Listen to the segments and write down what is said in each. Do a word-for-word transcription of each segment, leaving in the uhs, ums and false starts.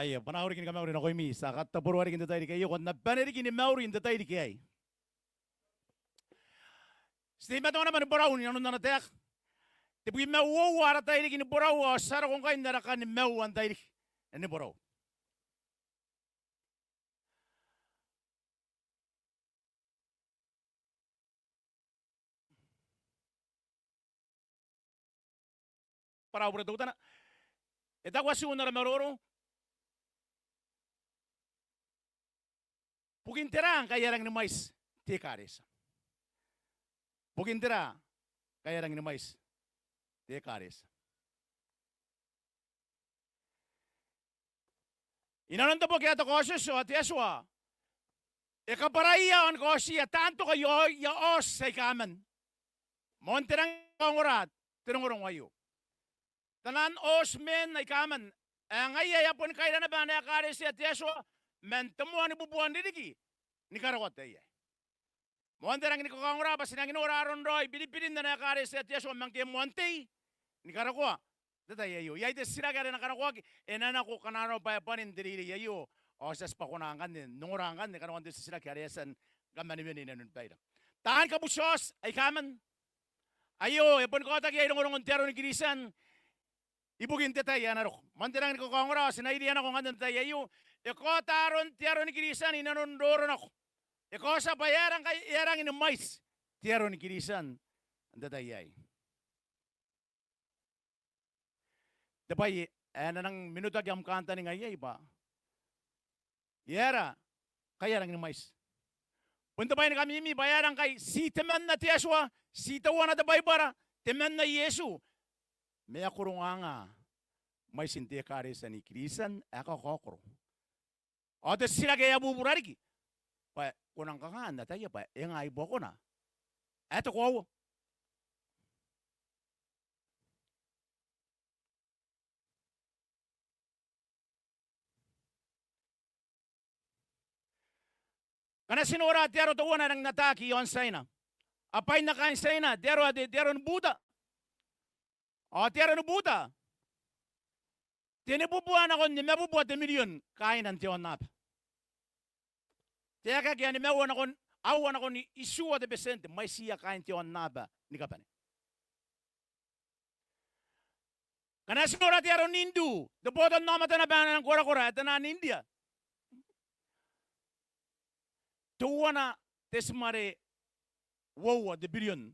Aia, bwanau riki ni kamauri nakoimi, ti a kataboroa riki n te tairiki aio, ko na bane riki ni mauri n te tairiki aei. Ti teimatoa naba ni borau inanon ana taeka. Tebwi ma uoua ara tairiki ni borau, ao ti a roko ngkai n ara kani maua n tairiki ni borau. Bwanau bure teutana. E taku atiu n ara maroro: Bukin tera ngkai e a rangi ni mwaiti te ekaretia? Bukin tera ngkai e a rangi ni mwaiti te ekaretia? Inanon te boki ae te Kaotioti ao te Atua e kabwaraia ao ni kaotia taan toka iaoia aoti aika a man. Ma ao n te rangi ni kaongora te rongorongo aio. Taian otimen aika a man ae ngaia e a boni kaira naba ana ekaretia te Atua man te moan bubua n ririki ni karokoa te tai aei. Ma ao n te rangi ni kakaongora bwa ti nangi nora aron raoi biribirin ana ekaretia te Atua man ngke moan tei ni karokoa n te tai aio. Iai te titiraki are e na kanakoaki, e na nako kanakoan bwaebwanin te reirei aio, ao ti a tibwa kona ngkanne n ongora ngkanne kanakoan te titiraki are e a tia ni kaman wene inanon baira. Taani kabuti aoti aika a man. Aio e boni kaotaki iai rongorongon te aro ni Kiritian ibukin te tai ae na roko. Ma n te rangi ni kakaongora ao ti na iria nako ngkanne n te tai aio, e kaota aron te aro ni Kiritian inanon roro nako. E kaotia bwa e aera ngkai e a rangi ni mwaiti te aro ni Kiritian n te tai aei. Te bwai ae na nangi minotaki am kantaninga iai bwa e aera ngkai e a rangi ni mwaiti. Bon te bwai ni kamimi bwa e aera ngkai ti temanna te Atua, ti teuana te Baibara, temanna Iesu, ma e a korongaanga mwaitin te ekaretia ni Kiritian ae kakaokoro. Ao te titiraki ae a bubura riki bwa ko nang kanga n ataia bwa e nga i buakona ae te koaua? Ngkana ti nora te aro teuana ae rangi n ataaki i aon Tiaina, a bwaina kaain Tiaina te aro ae te, te aro ni Buta. Ao te aro ni Buta, tenibubua nakon nimabubua te mirion kaaina n te aonnaba. Te aekaki ae nimaua nakon aua nakon itiua te betienti mwaitiia kaain te aonnaba ni kabane. Ngkana ti nora te aro n India, te botannaomata naba ae nang korakora ae te naan India, teuana te timare uoua te birion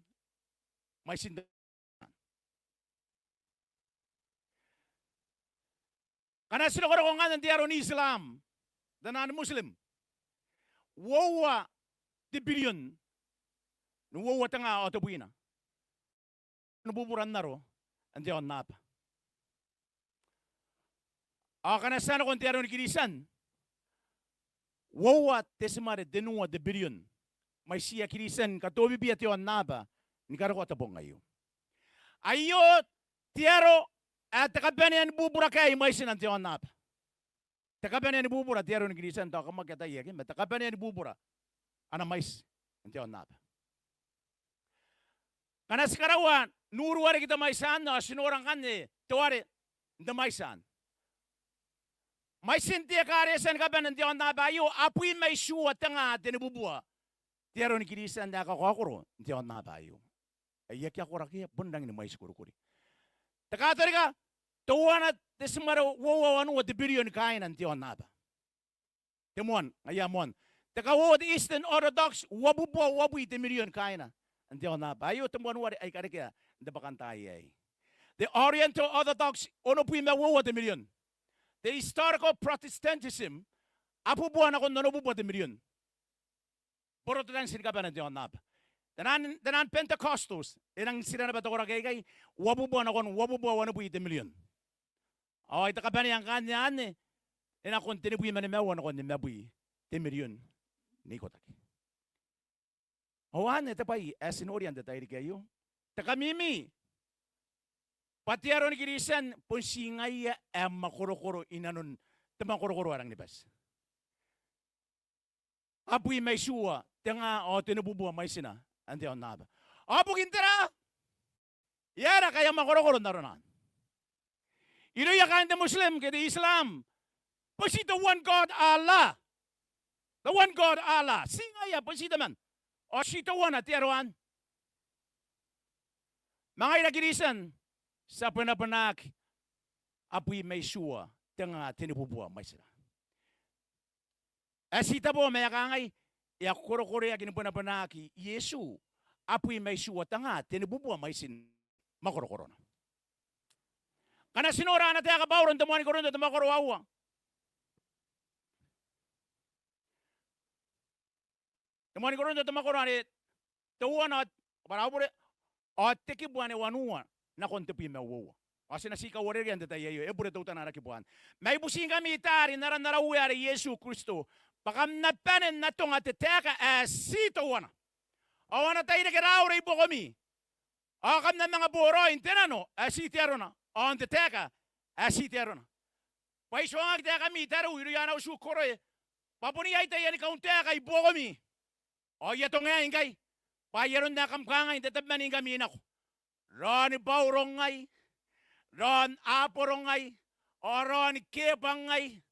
mwaitin te Ngkana ti rokoroko ngkanne n te aro n Islam, te naan Muslim, uoua te birion n uoua te nga ao tebwina ni bubura n aro n te aonnaba. Ao ngkana ti a nako n te aro ni Kiritian, uoua te timare tenua te birion mwaitiia Kiritian ni katobibia te aonnaba ni karokoa te bong aio. Aio te aro ae te kabanea ni bubura kaei mwaitina n te aonnaba. Te kabanea ni bubura te aro ni Kiritian, tao kam aki ataia ke, ma te kabanea ni bubura ana mwaiti n te aonnaba. Ngkana ti karaua n uruareki te mwaiti anne ao ti nora ngkanne teuare n te mwaiti anne. Mwaitin te ekaretia ni kabane n te aonnaba aio, abwi ma itiua te nga tenibubua te aro ni Kiritian ae kakaokoro n te aonnaba aio. Ae I aki a koraki, e bon rangi ni mwaiti korikori. Te Katorika, teuana te timare uoua wanua te birion kaaina n te aonnaba. Te moan, ngaia moan. Te kauoua te Eastern Orthodox, uabubua uabwi te mirion kaaina n te aonnaba. Aio te moan ware ae I karekea n te bwakantaai aei. Te Oriental Orthodox, onobwi ma uoua te mirion. Te Historical Protestantism, abubua nakon onobubua te mirion Borotetanti ni kabane n te aonnaba. Te naan, te naan Pentecostals, e nang tira naba te koraki aikai, uabubua nakon uabubua wanibwi te mirion. Ao ai te kabanea ngkanne anne, e nakon tenibwi ma nimaua nakon nimabwi te mirion n ikotaki. Ao anne te bwai ae ti noria n te tairiki aio. Te kamimi bwa te aro ni Kiritian bon ti ngaia ae mwakorokoro inanon te mwakorokoro ae rangi ni bati. Abwi ma itiua te nga ao tenibubua mwaitina n te aonnaba. Ao bukin tera? E aera ngkai a mwakorokoro n arona anne? Irouia kaain te Muslim ke te Islam, bon ti te one God Allah. The one God Allah. Ti ngaia, bon ti temanna. Ao ti teuana te aro anne. Ma ngaira Kiritian, ti a bwenabwenaki abwi ma itiua te nga tenibubua mwaitina. Ae ti tabo ma e kangai, e a korokoreaki ni bwenabwenaki Iesu abwi ma itiua te nga tenibubua mwaitin mwakorokorona. Ngkana ti nora ana taeka Bauro n te moan I-Korinto te mwakoro aua. Te moan I-Korinto te mwakoro are teuana, ao bwa ra bure, ao te kibu ane wanua nakon tebwi ma uoua. Ao ti na ti kauarerekea n te tai aio, e bure teutana ara kibu anne. Ma I butiingkami taari n aran ara Uea are Iesu Kristo, bwa kam na bane n atonga te taeka ae ti teuana. Ao a na taireke raure i buakomi. Ao kam na manga boraoi n te nano ae ti te arona, ao n te taeka ae ti te arona. Bwa I tuangaki taekami tariu irouia ana utu koroe, bwa bon iai taiani kauntaeka i buakomi. Ao I atongaei ngkai, bwa ai aron ae kam kangai n tatabemaningkami nako. Raoni Bauro ngai, raon Aboro ngai, ao raoni Keeba ngai.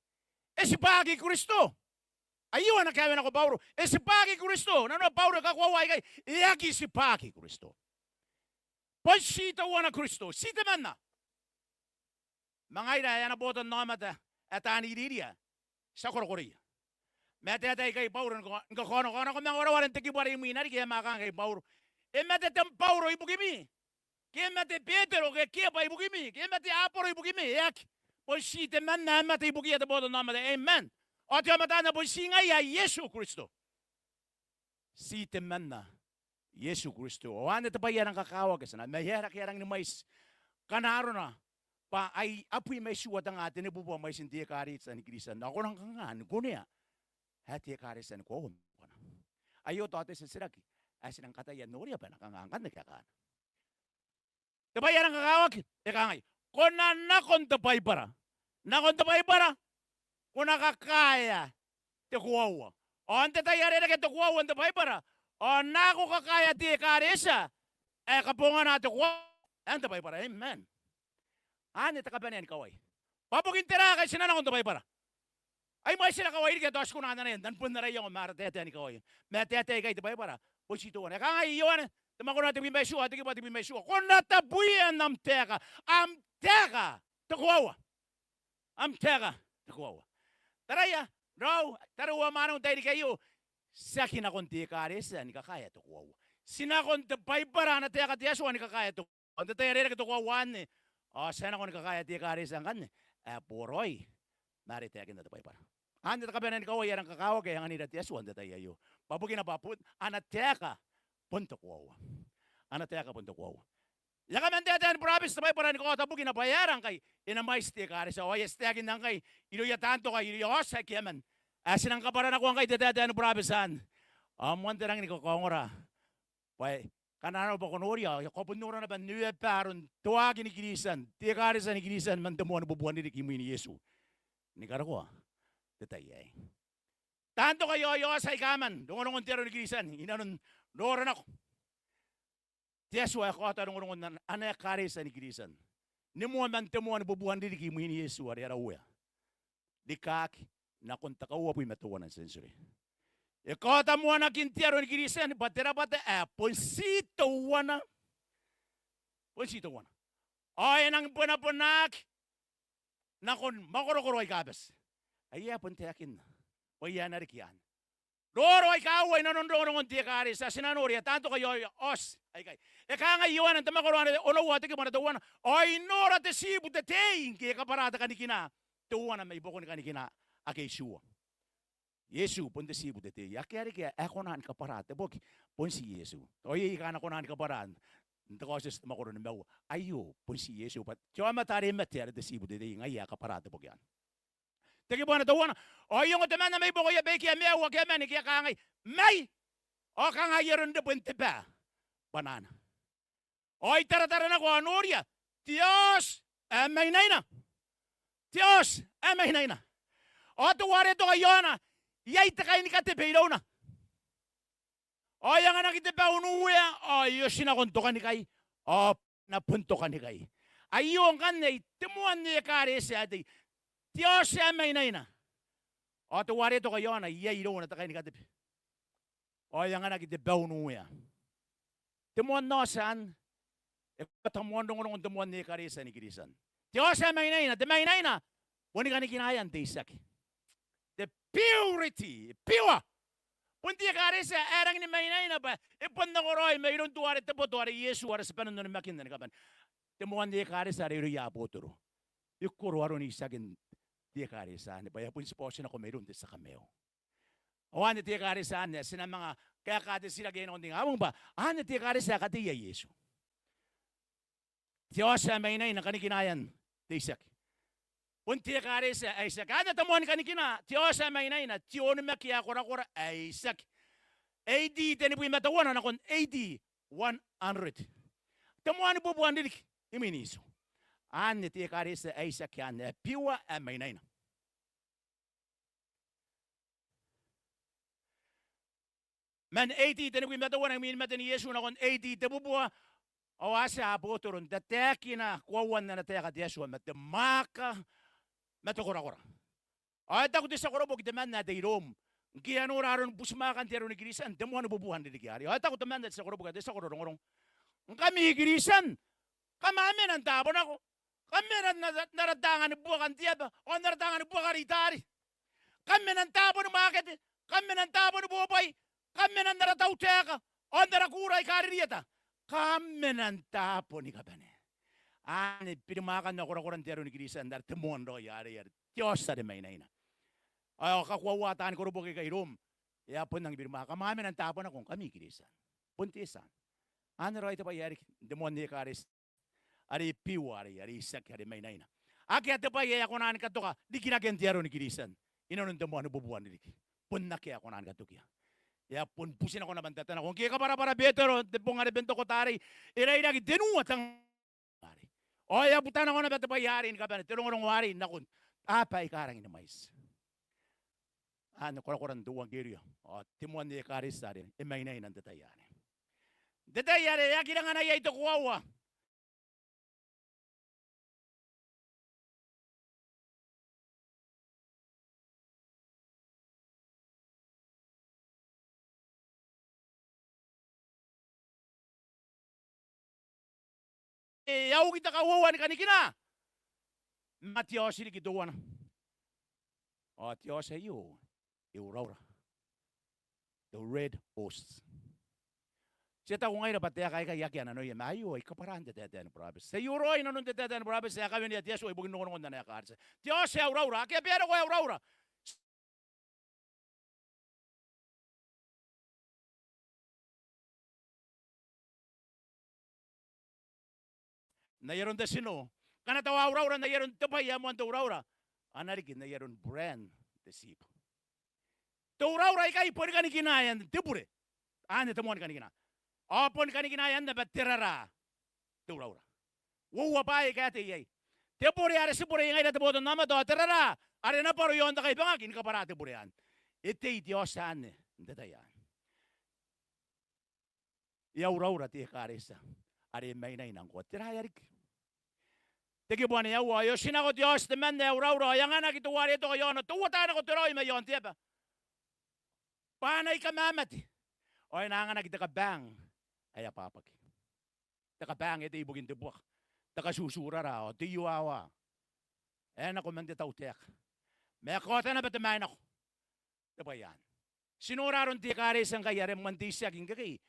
E tibwaki Kristo. Aio ana kaewe nako Bauro. E tibwaki Kristo. Nanona Bauro e kakoaua aikai, e aki tibwaki Kristo. Bon ti teuana Kristo. Ti temanna. Ma ngaira ae ana botannaomata ae taani iriria, ti a korokoroia. Ma e taetae ikai Bauro ni ka, ni kakaonakoa, ao ko manga wareware n te kibu are imwina riki, e manga kangai Bauro, e mate Tem Bauro ibukimi, ke e mate Betero ke Keeba ibukimi, ke e mate Aboro ibukimi, e aki. Bon ti temanna ae mate ibukiia te botannaomata. Amen. Ao te aomata anne bon ti ngaia ae Iesu Kristo. Ti temanna Iesu Kristo. Ao anne te bwai ae rang kakawaki, ti na, ma e aera ngke e rangi ni mwaiti ngkana arona bwa ai abwi ma itiua te nga tenibubua mwaitin te ekaretia ni Kristian. Ao ko rang kanga ni kunea ae te ekaretia ni koaua ma ngkoa. Aio tao te titiraki ae ti rang kataia n noria bwa e na kanga ngkanne kaekaana. Te bwai ae rang kakawaki, e kangai, ko na nako n te Baibara. Nako n te Baibara, ko na kakaea te koaua. Ao n te tai are e reke te koaua n te Baibara, ao nako kakaea te ekaretia ae kabongana te koaua ae n te Baibara. Amen. Anne te kabanea ni kawai. Bwa bukin tera ngkai ti na nako n te Baibara? Ai mwaitira kawai riki ae tao ti kona n anaia n bon ara iango ma ara taetae ni kawai. Ma taetae aikai te Baibara bon ti teuana. E kangai Ioane, te mwakoro ae tebwi ma itiua, te kibu ae tebwi ma itiua: Ko na tabwia n am taeka, am taeka te koaua. Am taeka te koaua. Taraia, raou, tariu ao mwaneu n te tairiki aio, tiaki nakon te ekaretia ni kakaea te koaua. Ti nakon te Baibara ana taeka te Atua ni kakaea te koaua. N te tai are e reke te koaua anne, ao ti a nako ni kakaea te ekaretia ngkanne ae boraoi ma are taekinna te Baibara. Anne te kabanea ni kawai ae rang kakawaki ae anganira te Atua n te tai aio. Bwa bukina bwa bon ana taeka bon te koaua. Ana taeka bon te koaua. E a kaman taetae ni burabeti te Baibara ni kaota bukina bwa e aera ngkai e na mwaiti te ekaretia. Ao e a tia taekinna ngkai irouia tantoka, irouia aoti aike a man. Ae ti nang kabwara nako ngkai te taetae ni burabeti anne. Ao moan te rangi ni kakaongora bwa e kananau bwa ko noria, ao ko bon nora naba n neweaba aron te waaki ni Kiritian, te ekaretia ni Kiritian man te moan bubuan ririki imwin Iesu ni karokoa te tai aei. Tantoka iaoia aoti aika a man rongorongon te aro ni Kiritian, i nanon noora nako te Atua ae kaota rongorongon ana, ana ekaretia ni Kiritian ni moa man te moan bubuan ririki imwin Iesu are ara Uea. Rikaaki nakon te kauabwi ma teuana n tienture. E kaota moanakin te aro ni Kiritian bwa te rabwata ae bon ti teuana. Bon ti teuana. Ao e nang bwenabwenaaki nakon mwakorokoro aika bati. Aio ae bon taekinna bwa iai ae na riki anne. Roro aika uoua i nanon rongorongon te ekaretia, ti na noria, tantoka iaoia aoti aikai. E kangai Ioane n te mwakoro ae onoua, te kibu ae teuana: Ao I nora te tiibu te tei ngke e kabwara te kanikina teuana mai buakon kanikina ake itiua. Iesu bon te tiibu te tei. Akea riki ae kona ni kabwara te boki, bon ti Iesu. Ao iai aika a na kona ni kabwara n te Kaotioti te mwakoro nimaua. Aio bon ti Iesu, bwa te aomata are mate are te tiibu te tei, ngaia ae kabwara te boki anne. Te kibu ae teuana: Ao I ongo temanna mai buakoia baike a maiu ake a mane, ke a kangai: Mai, ao kanga ai aron rebwen te baa bwanaana. Ao I taratara nako ao noria, te aoti ae mainaina. Te aoti ae mainaina. Ao teuare toka i aona iai te kainikatepe irouna. Ao e anganaki te bau n uea, ao e oti nako n tokanikai, ao e na bon tokanikai. Aio ngkanne te moan ekaretia ae tei, te aoti ae mainaina. Ao teuare toka i aona iai irouna te kainikatepe. Ao e anganaki te bau n uea. Te moan aoti anne, e kaota moan rongorongon te moan ekaretia ni Kiritian. Te aoti ae mainaina, te mainaina, boni kanikinaean te itiaki. The purity, pure. Bon te ekaretia ae rangi ni mainaina bwa e bon nakoraoi mairoun teuare te boto are Iesu are ti bane n onimakinna ni kabane. Te moan ekaretia are irouia abotoro. E koro aron itiakin te ekaretia anne bwa e a bon tibwa otinako mairoun te tia kamaiu. Ao anne te ekaretia anne ae ti na manga kaeka te titiraki ae nakon te ingabong bwa anne te ekaretia ae kateia Iesu. Te aoti ae mainaina, kanikinaean te itiaki. Bon te ekaretia ae itiaki. Anne te moani kanikina, te aoti ae mainaina, te onimaki ae korakora ae itiaki. A.D. tenibwi ma teuana nakon A.D. one hundred. Te moani bubuan ririki imwin Iesu. Anne te ekaretia ae itiaki anne, ae pure, ae mainaina. Man A.D. tenibwi ma teuana imwin maten Iesu nakon A.D. tebubua, ao a tia abotoro n tataekina koauan ana taeka te Atua ma te mwaaka ma te korakora. Ao e taku te tia koroboki, temanna ae tei Rom, ngke e a nora aron butimwaakan te aro ni Kiritian, te moani bubuan ririki arei. Ao e taku temanna te tia koroboki, te tia kororongorongo: Ngkami Kiritian, kam a mena n taabo nako. Kam mena n ara, n ara taanga ni buaka n te aba, ao n ara taanga ni buaka are i taari. Kam mena n taabo ni mwakete, kam mena n taabo ni bobwai, kam mena n ara tautaeka, ao n ara kuura aika ririeta. Kam mena n taabo ni kabane. Anne birimwaakan ao korakoran te aro ni Kiritian, are te moan raoi arei, are te aoti are mainaina. Ao e kakoaua taani koroboki aikai Rom, e a bon nangi birimwaaka: Kam a mena n taabo nako, ngkami Kiritian. Bon te tia anne. Anne raoi te bwai ae riki n te moan ekaretia are pure, are, are itiaki, are mainaina. Akea te bwai ae a kona ni katoka rikiraken te aro ni Kiritian i nanon te moani bubuan ririki. Bon akea ae kona ni katokia. E a bon buti nako naba n tatanako. Ngke e kabwarabwara Betero n te bong are Pentekosta arei, e rairaki tenua te ngaa arei. Ao e a buta nako naba te bwai arei ni kabane, te rongorongo arei nakon aaba aika rangi ni mwaiti. Anne korakoran te euangkerio ao te moan ekaretia are e mainaina n te tai arei. N te tai are e aki ranganai iai te koaua, e a uki te kauoua ni kanikina. Ma te aoti riki teuana. Ao te aoti aio e uraura. The red horse. Ti a taku ngaira bwa taeka aikai akea nanoia, ma aio ai kabwaran te taetae ni burabeti. Ti a oroai nanon te taetae ni burabeti ae kawenea te Atua ibukin rongorongon ana ekaretia. Te aoti ae uraura, akea bwa e roko ae uraura. N ai aron te tino. Ngkana tao a uraura n ai aron te bwai ae moan te uraura, a na riki n ai aron buran te tibu. Te uraura aikai boni kanikinaean te bure. Anne te moan kanikina. Ao boni kanikinaean naba te raraa te uraura. Uoua bwaai aika a tei iai. Te bure are ti bureia ngaira te botannaomata, ao te raraa are e na bwaro i aon te kaibangaki ni kabwara te bure anne. E tei te aoti anne n te tai anne. E a uraura te ekaretia are mainaina ngkoa. Tera ae riki? Te kibu ae aua, e oti nako te aoti temanna ae uraura, ao e anganaki teuare e toka i aona, te uota nako te raoi mai aon te aba, bwa a na ikamamate. Ao e na anganaki te kabang ae abwabwaki. Te kabang e tei ibukin te buaka, te katuturara, ao te iowawa ae nako man te tautaeka. Ma e kaota naba te maenako. Te bwai anne. Ti nora aron te ekaretia ngkai are moan te itiaki ngkekei.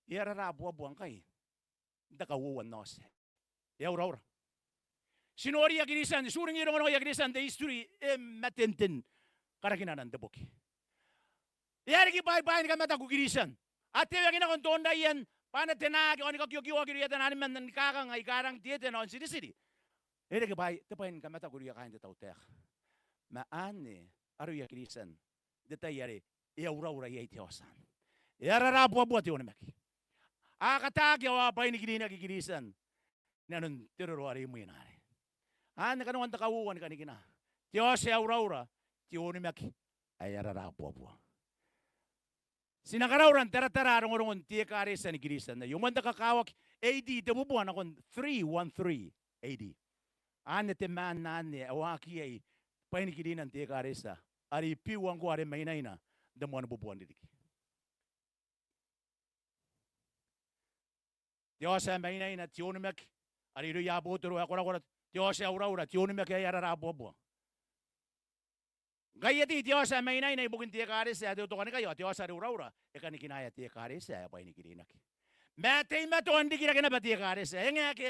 E a raraa buabua ngkai n te kauoua n aoti. E a uraura. Ti noria Kristian, ti uringi rongorongoia Kristian n te history, e matenten karakinana n te boki. E a riki bwaai bwaai ni kamataku Kristian. A tewaki nako n toonraian bwa a na tenaaki ao ni kakiokioaki irouia taian animan ni kakang aika rangi n tietena ao n tiritiri. E reke bwaai, te bwai ni kamataku irouia kaain te tautaeka. Ma anne aroia Kristian n te tai are e a uraura iai te aoti anne. E a raraa buabua te onimaki. A kataaki ao a bwainikirinaki Kristian inanon te roro are imwina arei. Anne kanoan te kauoua ni kanikina. Te aoti ae uraura, te onimaki ae a raraa buabua. Ti na karaura n taratara rongorongon te ekaretia ni Kristian aio. Moan te kakawaki, A D tebubua nakon three one three A D. Anne te maan anne ae waaki iai bwainikirinan te ekaretia are e biua ngkoa are mainaina n te moan bubua n ririki. Te aoti ae mainaina, te onimaki are irouia abotoro ae korakora. Te aoti ae uraura, te onimaki ae a raraa buabua. Ngkai e tei te aoti ae mainaina ibukin te ekaretia ae te otokanikai, ao te aoti are uraura e kanikinaea te ekaretia ae bwainikirinaki. Ma e teimatoa n rikirake naba te ekaretia. E ngae ake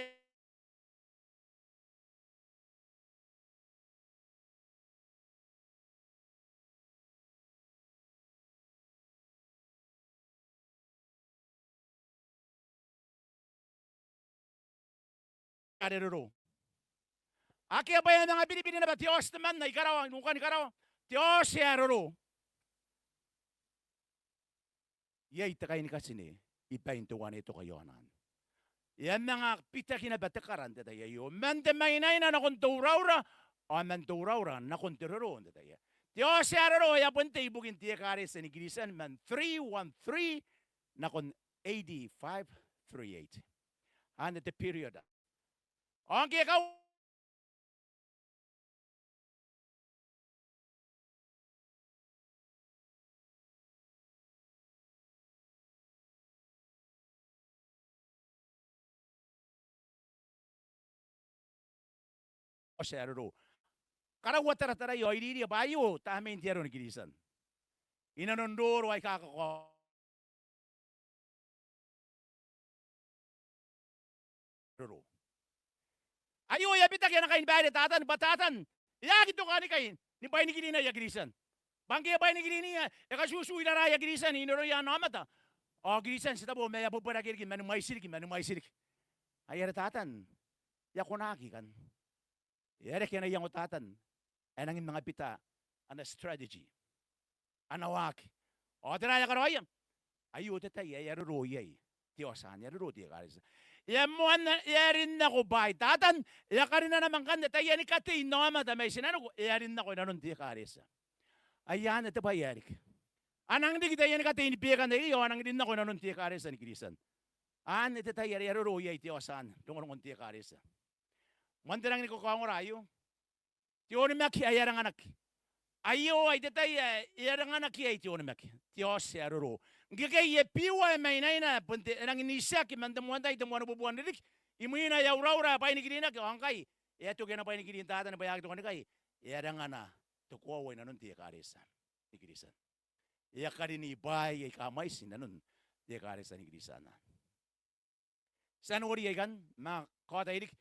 are roro. Akea bwa e a manga biribiri naba te aoti temanna i karawa, i nukan karawa. Te aoti ae roro. Iai te kai ni katine i bain teuana e toka i aona. E a manga bitaki naba te kara n te tai aio. Man te mainaina nakon te uraura, ao man te uraura nakon te roro n te tai aio. Te aoti ae roro e a bon tei ibukin te ekaretia ni Kristian man three one three nakon A D five three eight. Anne te period. Ao ngke e kau aoti ae roro. Karaua tarataraia ao iriria bwa aio tamnein te aro ni Kristian. Inanon roro aika kakao roro. Aio e a bitaki ana kainibaire Tatan, bwa Tatan e a aki tokanikai ni bwainikirinaia Kristian. Bwa ngke e bwainikirinia, e katutu iraraia Kristian inanon aomata. Ao Kristian titebo ma e a bwebwerake riki, mani mwaiti riki, mani mwaiti riki. Ai are Tatan e a konaki ikanne. E a reke ana iango Tatan ae nangi manga bita ana strategy, ana waaki. Ao tera ae e karaoia? Aio te tai ae e a roro iai te aoti anne, e a roro te ekaretia. E a moanna, e a rin nako bwaai Tatan, e a karina naba ngkanne taiani katei n aomata mai tinaniku, e a rin nako inanon te ekaretia. Ai anne te bwai ae riki. A nang riki taiani katei ni bekan aei ao a nang rin nako inanon te ekaretia ni Kristian. Anne te tai are e a roro iai te aoti anne, rongorongon te ekaretia. Man te rangi ni kakaongora aio. Te onimaki ae aranganaki. Aio ai te tai ae aranganaki iai te onimaki. Te aoti ae roro. Ngkekei e biua, e mainaina, bon te, e rangi n itiaki man te moan tai, te moan bubua n ririki. Imwina e a uraura ae bwainikirinaki, ao ngkai e a toki ana bwainikirin Tatan bwa e aki tokanikai. E a rangana te koaua inanon te ekaretia ni Kristian. E a karini bwaai aika mwaiti inanon te ekaretia ni Kristian. Ti a noria ikanne, ma kaota riki.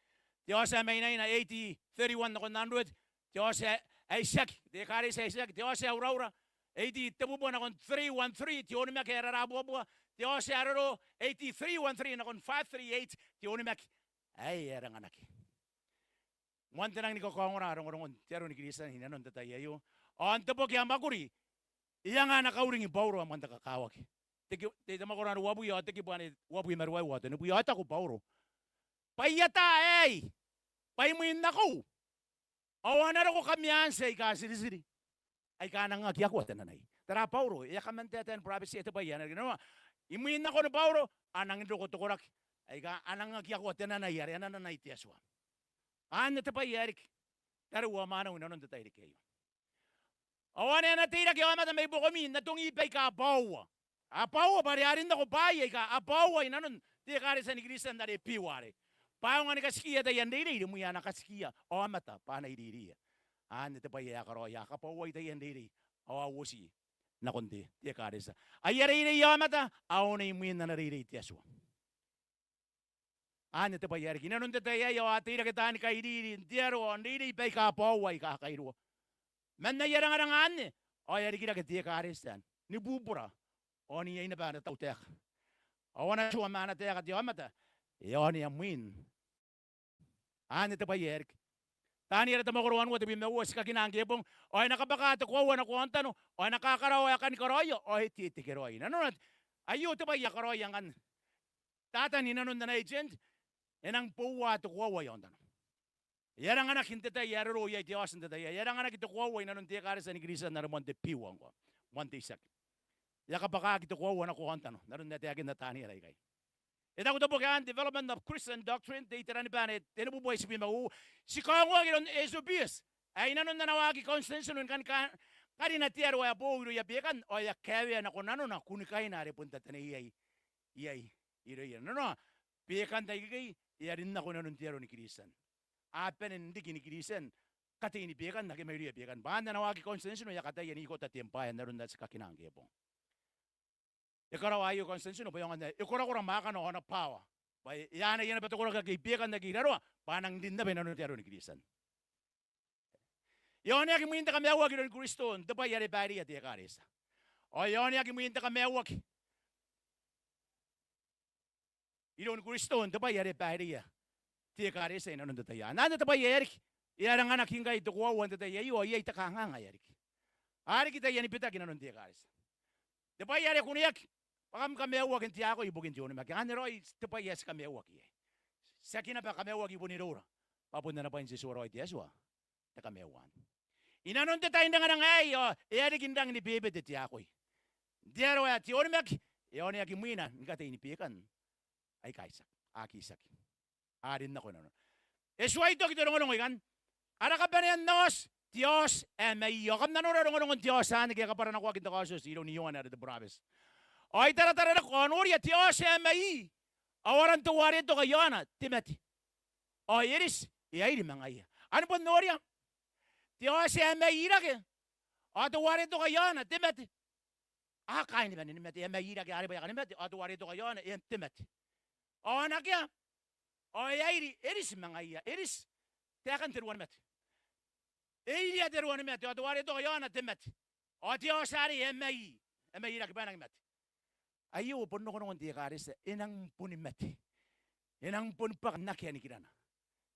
Te Aoti ae mainaina, eighty thirty-one nakon hundred. Te Aoti ae itiaki, te ekaretia ae itiaki. Te Aoti ae uraura, eighty tebubua nakon three one three, te onimaki ae rarabuabua. Te Aoti ae roro, eighty three one three nakon five three eight, te onimaki ae e a ranganaki. Moan te rangi ni kakaongora rongorongon te aro ni Kristian inanon te tai aio. Ao n te boki ae Mwakuri, e anga ana kauring Bauro ae moan te kakawaki. Te ki-, te, te mwakoro ae uabwi, ao te kibu ae uabwi ma ruaiwa, ao tenibwi, ao e taku Bauro bwa I ata aei bwa imwin nakou ao a na roko kamianti aika tiritiri aika a nang aki akoa te nanai. Tara Bauro, e a kaman taetae ni burabeti te bwai ae na riki. Nanona, imwin nakon Bauro a nangi roko te koraki aika a nang aki akoa te nanai are ana nanai te Atua. Anne te bwai ae riki, tariu ao mwaneu, inanon te tairiki aio. Ao ane a na teirake aomata mai buakomi n atongi baika bwaua. A bwaua bwa are a rin nako bwaai aika a bwaua inanon te ekaretia ni Kristian are biu arei. Bwa a aonga ni katikiia taian reirei rimwi a na katikiia aomata bwa a na iriiriia. Anne te bwai ae a karaoia, a kabwauai taian reirei ao a uoti nakon te, te ekaretia. Aia reirei aomata ao imwin ana reirei te Atua. Anne te bwai ae riki. Inanon te tai aei ao a teirake taani kairiri n te aro ao n reirei baika bwaua aika kairua. Man aia rangaranga anne ao e a rikirake te ekaretia ni bubura ao n iai naba ana tautaeka ao ana tua ma ana taeka te aomata e a onea mwin. Anne te bwai ae riki. Taniera te mwakoro wanua, tebwi ma uoua, ti kakinaa ngke bong. Ao e na kabwaka te koaua nako aontano ao e na kakaraoa ae kani karaoia ao e tetekeraoi. Nanona, aio te bwai ae karaoia ngkanne Tatan inanon ana agent, e nang boua te koaua i aontano. E a ranganaki n te tai ae roro iai te Aoti n te tai aei. E a ranganaki te koaua inanon te ekaretia ni Kristian are moan te biu ngkoa, moan te itiaki. E a kabwakaki te koaua nako aontano n aron ae taekinna Taniera ikai. E taku te boki ae Development of Christian Doctrine, te iteraniba ae tenibubua itibwi ma uoua, ti kaongoaki iroun Eusebius ae inanon ana waaki Constantino ni kani ka-, karina te aro ae boou irouia bekan ao e a kaewea nako nanona kunikaina are bon tataneiai iai irouia. Nanona, bekan ikekei e a rin nako inanon te aro ni Kristian. A bane n riki ni Kristian katei ni bekan ake mairouia bekan. Bwa anne ana waaki Constantino e a kataia n ikota te embwaea n aron ae ti kakinaa ngke bong. E karaoa aio Constantino bwa e aonga n ae e korakora mwaakana ao ana bwaawa bwa e, e anaia naba te koraki ake i bekan ake i raroa bwa a nang rin naba inanon te aro ni Kristian. E a oneaki mwin te kamaiuaki iroun Kristo n te bwai are baireia te ekaretia. Ao e a oneaki mwin te kamaiuaki iroun Kristo n te bwai are baireia te ekaretia inanon te tai aei. Anne te bwai ae riki. E a ranganaki ngkai te koaua n te tai aio ao iai te kanganga ae riki. A riki taiani bitaki inanon te ekaretia. Te bwai are kuneaki bwa kam kamaiuaki n te akoi ibukin te onimaki. Anne raoi te bwai ae ti kamaiuaki iai. Tiaki naba kamaiuaki i bon iroura, bwa bon ana bwai n Iesu raoi te Atua te kamaiuan. Inanon te tai n rangaranga aei ao e a riki n rangi ni bebete te akoi n te aro ae te onimaki e a oneaki mwina ni katei ni bekan aika itiaki, aki itiaki. A rin nako inanona. E tuai toki te rongorongo ikanne. Ara kabanea n aoti, te aoti ae maiia. Ao kam na nora rongorongon te aoti anne ake e kabwaranakoaki n te Kaotioti iroun Ioane are te burabeti. Ao I taratara nako ao noria te aoti ae mai, ao aran teuare toka i aona te mate. Ao e riti, e airi ma ngaia. Ao ni bon noria, te aoti ae mai rake, ao teuare toka i aona te mate. A kaai ni bane ni mate, e a mai rake are bwa e a kani mate, ao teuare toka i aona e a te mate. Ao anakea, ao e airi, e riti ma ngaia, e riti. Taekan te ruanimate. E iria te ruanimate, ao teuare toka i aona te mate. Ao te aoti arei e mai, e mai rake bwa e nangi mate. Aio bon rongorongon te ekaretia, e nang boni mate. E nang boni bwaka n akea nikirana.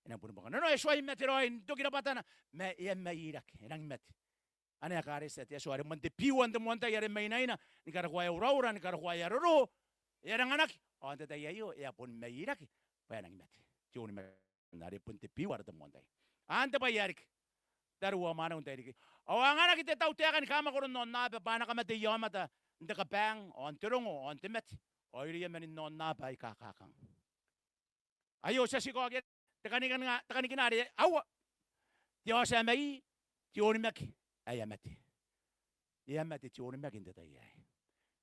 E nang boni bwaka. Nanona e tuai mate raoi n toki rabwatana, ma e a mai rake, e nangi mate. Anne ekaretia te Atua are moan te biua n te moan tai are mainaina, ni karokoa ae uraura, ni karokoa ae roro, e a ranganaki, ao n te tai aio e a boni mai rake bwa e nangi mate te onimaki are bon te biua ara te moan tai. Anne te bwai ae riki, tariu ao mwaneu, n tairiki. Ao a anganaki te tautaeka ni kamwakoron aonnaba bwa a na kamateia aomata n te kabaang, ao n te rongo, ao n te mate, ao irouia manin aonnaba aika kakang. Aio ti a tii kaokia te kanikina, te kanikina are aua. Te aoti ae mai, te onimaki ae e a mate. E a mate te onimaki n te tai aei.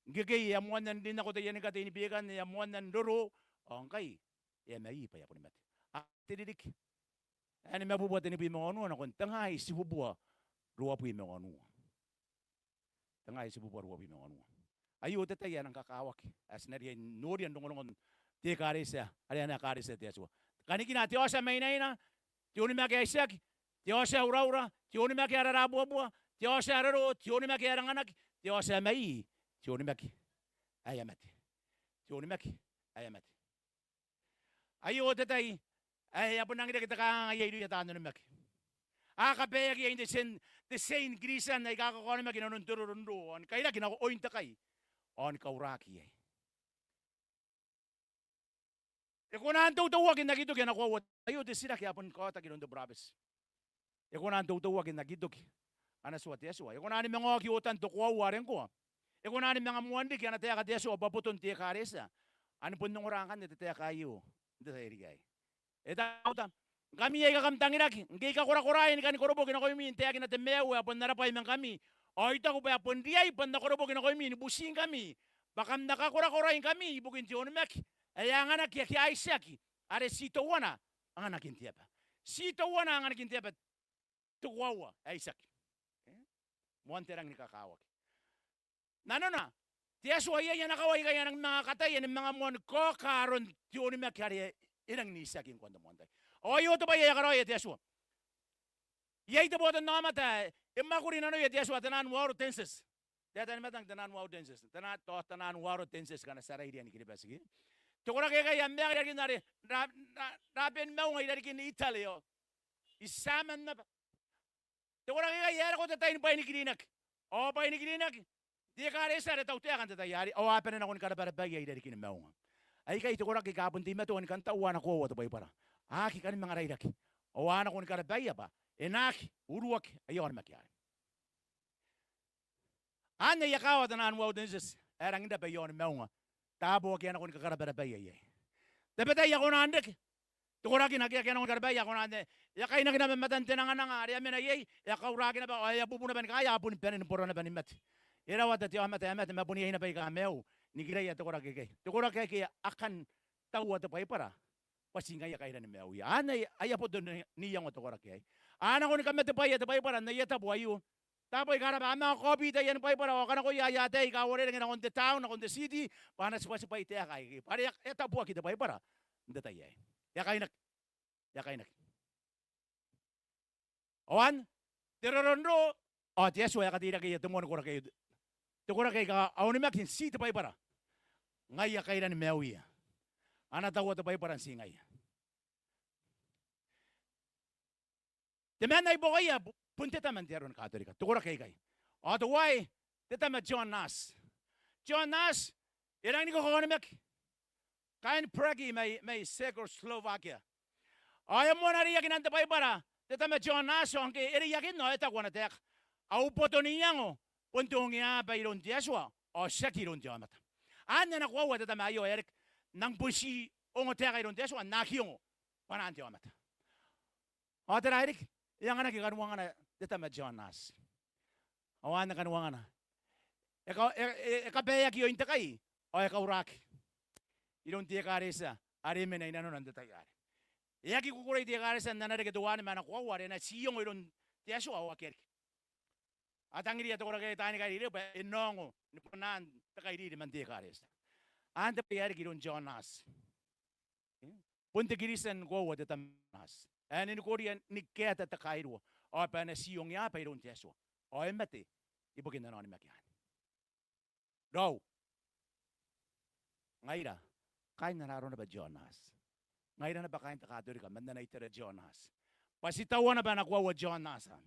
Ngkekei e a moanna n rin nako taiani katei ni bekan, e a moanna n roro, ao ngkai e a mai bwa e a boni mate. A, te ririki ae nimabubua tenibwi ma wanua nakon tengaa itibubua ruabwi ma wanua. Tengaa itibubua ruabwi ma wanua. Aio te tai ae nang kakawaki ae ti na riai n noria n rongorongon te ekaretia are ana ekaretia te Atua. Kanikina te aoti ae mainaina, te onimaki ae itiaki, te aoti ae uraura, te onimaki ae rarabuabua, te aoti ae roro, te onimaki ae ranganaki, te aoti ae mai, te onimaki ae a mate. Te onimaki ae a mate. Aio te tai ae e a bon rangi n reke te kangaanga iai irouia taan onimaki. A kabaeaki iai n te tian, te tia n Kiritian aika kakaonimaki inanon te roronroo ao ni kairaki nako oin te kai ao ni kauraki iai. E kona n teuteuaki n aki toki ana koaua. Aio te titiraki ae bon kaotaki iroun te burabeti. E kona n teuteuaki n aki toki ana tua te Atua? E kona ni manga oki otan te koaua are ngkoa? E kona ni manga moan riki ana taeka te Atua bwa boton te ekaretia? Ao ni bon ongora ngkanne te taeka aio n te tairiki aei. E taku te Atua, ngkami aika kam tangiraki, ngke I kakorakoraai ni kani koroboki nakoimi n taekina te maiu ae bon ara bwai ma ngkami, ao I taku bwa e bon riai bwa N na koroboki nakoimi ni butingkami bwa kam na kakorakoraingkami ibukin te onimaki ae a anganaki ake a itiaki, are ti teuana anganakin te aba. Ti teuana anganakin te aba te koaua ae itiaki. E? Moan te rangi ni kakawaki. Nanona, te Atua iai ana kawai aikai ae e nang manga kataia ni manga moan kaoka aron te onimaki are e rangi n itiaki ngkoa n te moan tai. Ao aio te bwai ae e karaoia te Atua. Iai te botannaomata ae e mwakuri nanoia te Atua, te Naan Uaoro Dentist. Te atanimata n te Naan Uaoro Dentist. Te Naan, tao te Naan Uaoro Dentist ngkana ti a rairia ni Kiribati ke. Te koraki aikai a maeka i rarikin are ra, ra, ra bane ni maunga i rarikin Italy ao i Tiaman naba. Te koraki aikai e a roko te tai ni bwai ni kirinaki. Ao bwai ni kirinaki, te ekaretia are tautaeka n te tai arei, ao a bane nako ni karabarabaia i rarikin maunga. Aikai te koraki aika a bon teimatoa ni kan taua ana koaua te Baibara. A aki kani manga rairaki. Ao a nako ni karabaia bwa e na aki uruaki aia onimaki arei. Anne aia kaawa te Naan Uaoro Dentist ae rangi n raba iaon maunga. Taabo ake a nako ni kakarabarabaia iai. Tabetai a kona n reke te koraki n ake akea nako ni karabaia, a kona n, e a kainaki naba matan te nangananga are a mena iai, e a kauraki naba ao e a bubu naba ni kaaia, a boni bane ni bora naba ni mate. E rawata te aomata ae mate ma bon iai naba aika maiu nikiraia te koraki aikai. Te koraki aikai a kan taua te Baibara bwa ti ngaia kairan maiuia. Anne aia boto n iango te koraki aei. A nako ni kamatebwaia te Baibara n aia tabo aio. Taabo aika raba, a manga kaobi taiani Baibara ao a kanakoia aia ataei aika uarereke nakon te town, nakon te city, bwa a na tibwatibwai taeka aikai. Bwa are e a, e a tabuaki te Baibara n te tai aei. E a kainaki. E a kainaki. Ao anne te roronroo, ao te Atua e a kateirakeia te moan koraki aio. Te koraki aika a onimaki n ti te Baibara. Ngaia kairan maiuia. A na taua te Baibara n ti ngaia. Temanna i buakoia bo-, bon te tama n te aro ni Katorika, te koraki aikai. Ao teuaei te tama John Nash. John Nash e rangi ni kakaonimaki, kaain Prague mai, mai Czechoslovakia. Ao e moana reiakinan te Baibara te tama John Nash, ao ngke e reiakinna ao e taku ana taeka: Au boto n iango bon te ongeaba iroun te Atua ao tiaki iroun te aomata. Anne ana koaua te tama aio ae reke, N nang bon ti ongo taeka iroun te Atua, N na aki ongo bwanaan te aomata. Ao tera ae riki? E anganaki kaniwangana te tama John Nash. Ao anne kaniwangana. E ka-, e, e, e kabaeaki oin te kai ao e kauraki iroun te ekaretia are e mena i nanona n te tai arei. E aki kukurei te ekaretia n ana reke teuanne ma ana koaua are e na ti ongo iroun te Atua ao akea riki. A tangiria te koraki aei taani kairiri bwa e na ongo ni bwanaan te kairiri man te ekaretia. Anne te bwai ae riki iroun John Nash. E? Bon te Kiritian koaua te tama John Nash ae e nikoria ni kaeta te kairua ao bwa e na ti ongeaba iroun te Atua ao e mate ibukin ana onimaki anne. Raou, ngaira kaain ana aro naba John Nash. Ngaira naba kaain te Katorika man ana itera John Nash. Bwa ti taua naba ana koaua John Nash anne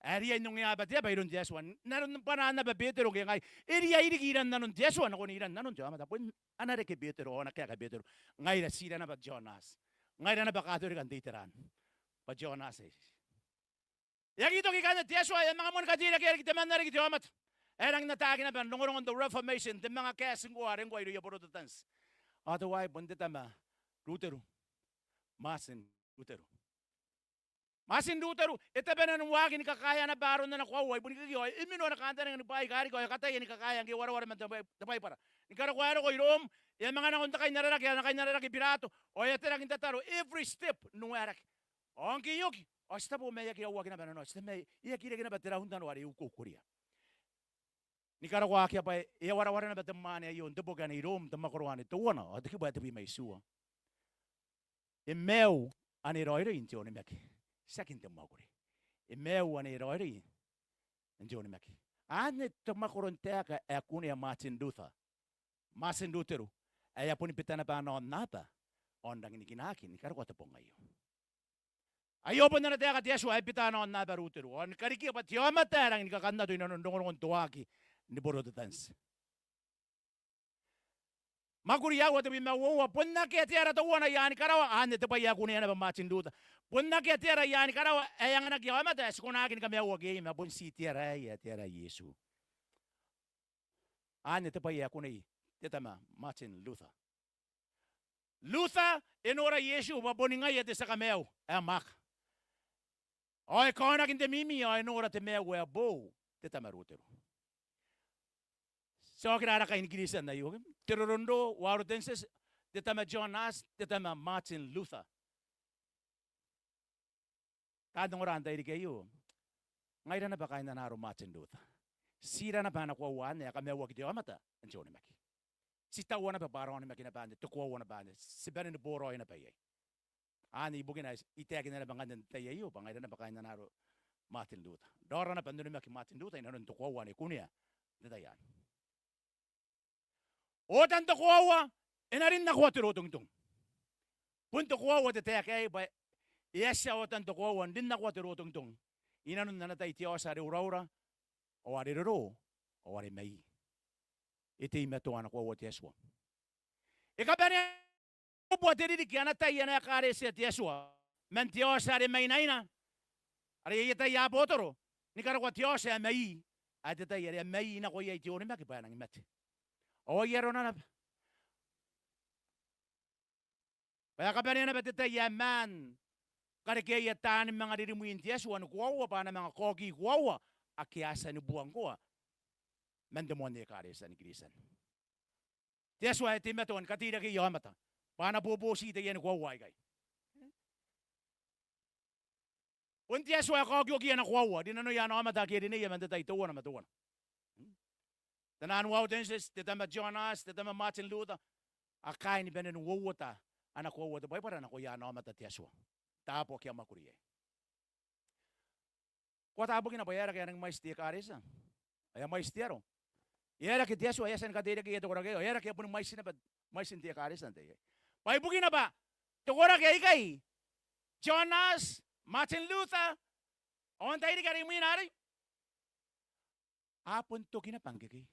ae e riai n ongeaba te aba iroun te Atua n aron bwanaan naba Betero ngke e ngai. E riai riki iran nanon te Atua nakon iran nanon te aomata. Bon ana reke Betero ao ana kaeka Betero. Ngaira ti ira naba John Nash. Ngaira naba Katorika n te itera anne bwa John Nash aei. E aki toki ikanne te Atua, e a manga moani kateirakea riki temanna riki te aomata ae rangi n ataaki naba n rongorongon te Reformation, te manga kaeti ngkoa are ngkoa irouia Borotetanti. Ao teuaei bon te tama Ruteru, Martin Ruteru. Martin Ruteru e tabena n waaki ni kakaea naba aron ana koaua i Bunikekei ao e mino ana kantaninga ni bwaai aika riki ao e kataia ni kakaea ngke e wareware man te Bai-, te Baibara. Ni karokoa e roko i Rom, e a manga nako n te kainararake, ana kainararake Birato, ao e a teraki n tataro, every step n uaerake. Ao ngke e oki, ao ti tabo ma e aki rauaki naba nanona, ti tabo ma e aki reke naba te rauntano are e ukoukoria. Ni karokoa akea bwa e a warawara naba te mwaane aio n te boki anne i Rom, te mwakoro anne teuana, ao te kibu ae tebwi ma itiua. E maiu ane e raoiroi n te onimaki. Tiaki n te mwakuri. E maiu ane e raoiroi n te onimaki. Anne te mwakoro n taeka ae kunea Martin Luther. Martin Luther, ae e a boni bita naba ana aonnaba ao n rangi ni kinaaki ni karokoa te bong aio. Aio bon ana taeka te Atua ae bita ana aonnaba Luther, ao ni karikia bwa te aomata ae rangi ni kakannato inanon rongorongon toaki ni Borotetanti. Mwakuri aua, tebwi ma uoua. Bon akea te ara teuana i aani karawa. Anne te bwai ae kunea naba Martin Luther. Bon akea te ara i aani karawa ae anganaki aomata ae ti kona aki ni kamaiuaki iai, ma bon ti te ara aei, ae te ara Iesu. Anne te bwai ae kunei te tama Martin Luther. Luther e nora Iesu bwa boni ngaia te tia kamaiu ae mwaaka. Ao e kaonaki n te mimi ao e nora te maiu ae boou te tama Luther. Ti a okira ara kai ni Kristian aio, ke? Te Roronroo, Waldenses, te tama John Huss, te tama Martin Luther. Taan ongora n tairiki aio, ngaira naba kaain ana aro Martin Luther. Ti ira naba ana koaua anne ae kamaiuaki te aomata n te onimaki. Ti taua naba bwa ara onimaki naba anne, te koaua naba anne, ti bane ni boraoi naba iai. Anne ibukina ae I taekina naba ngkanne n te tai aio bwa ngaira naba kaain ana aro Martin Luther. Raora naba n onimaki Martin Luther inanon te koaua ane e kunea n te tai anne. Otan te koaua e na rin nakoa te rotongitong. Bon te koaua te taeka aei bwa e a tia otan te koaua n rin nakoa te rotongitong inanon ana tai te aoti are uraura, ao are roro, ao are mai. E teimatoa ana koaua te Atua. E kabanea bwa te ririki ana tai ana ekaretia te Atua man te aoti are mainaina, are aia tai abotoro, ni karokoa te aoti ae mai, ae te tai are a mai nako iai te onimaki bwa e nangi mate. Ao ai arona naba bwa e kabanea naba te tai ae maan karekeaia taani manga ririmwin te Atua ni koaua bwa a na manga kaoki koaua ake a tia ni buangkoa man te moan ekaretia ni Kristian. Te Atua ae teimatoa ni kateirakeia aomata bwa a na boboti taiani koaua aikai. Bon te Atua ae kaokioki ana koaua rinanoia ana aomata ake e rineia man te tai teuana ma teuana. Te tama Waldenses, te tama John Huss, te tama Martin Luther, a kaai ni bane n uouota ana koaua te Baibara nakoia ana aomata te Atua. Taabo ake a mwakuri iai. Ko ata bukina bwa e aera ngke e a nangi mwaiti te ekaretia? E a mwaiti te aro. E aera ngke te Atua e a tia ni kateirakeia te koraki aio? E aera ngke e a boni mwaiti naba mwaitin te ekaretia n te tai aei? Bwa ibukina bwa te koraki aikai, John Huss, Martin Luther, ao n tairiki are imwina arei, a bon toki naba ngkekei.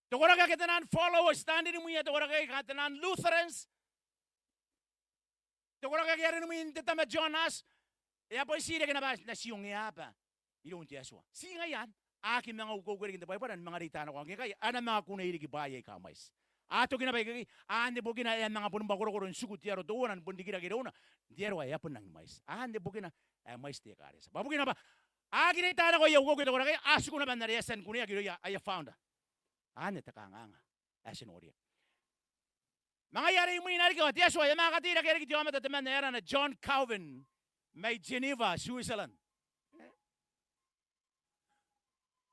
Te koraki ake taian followers, taan ririmwia te koraki aei, kanga taian Lutherans. Te koraki ake a ririmwin te tama John Huss, e a bon tii reke naba n na tii ongeaba iroun te Atua. Ti ngaia anne. A aki manga ukeuke riki n te Baibara ni manga reita nako ngke ngkai a na manga kunei riki bwaai aika mwaiti. A toki naba ikekei, anne bukina ae a manga boni mwakorokoro n tiku te aro teuana ni bon rikirake irouna n te aro ae a bon nangi mwaiti. Anne bukina ae mwaiti te ekaretia. Bwa bukina bwa a aki reita nako aia ukeuke te koraki aei, a tiku naba n are a tia ni kuneaki irouia aia founder. Anne te kanganga ae ti noria. Ma ngaia are imwina riki ao te Atua e a manga kateirakea riki te aomata temanna ae arana John Calvin mai Geneva, Switzerland.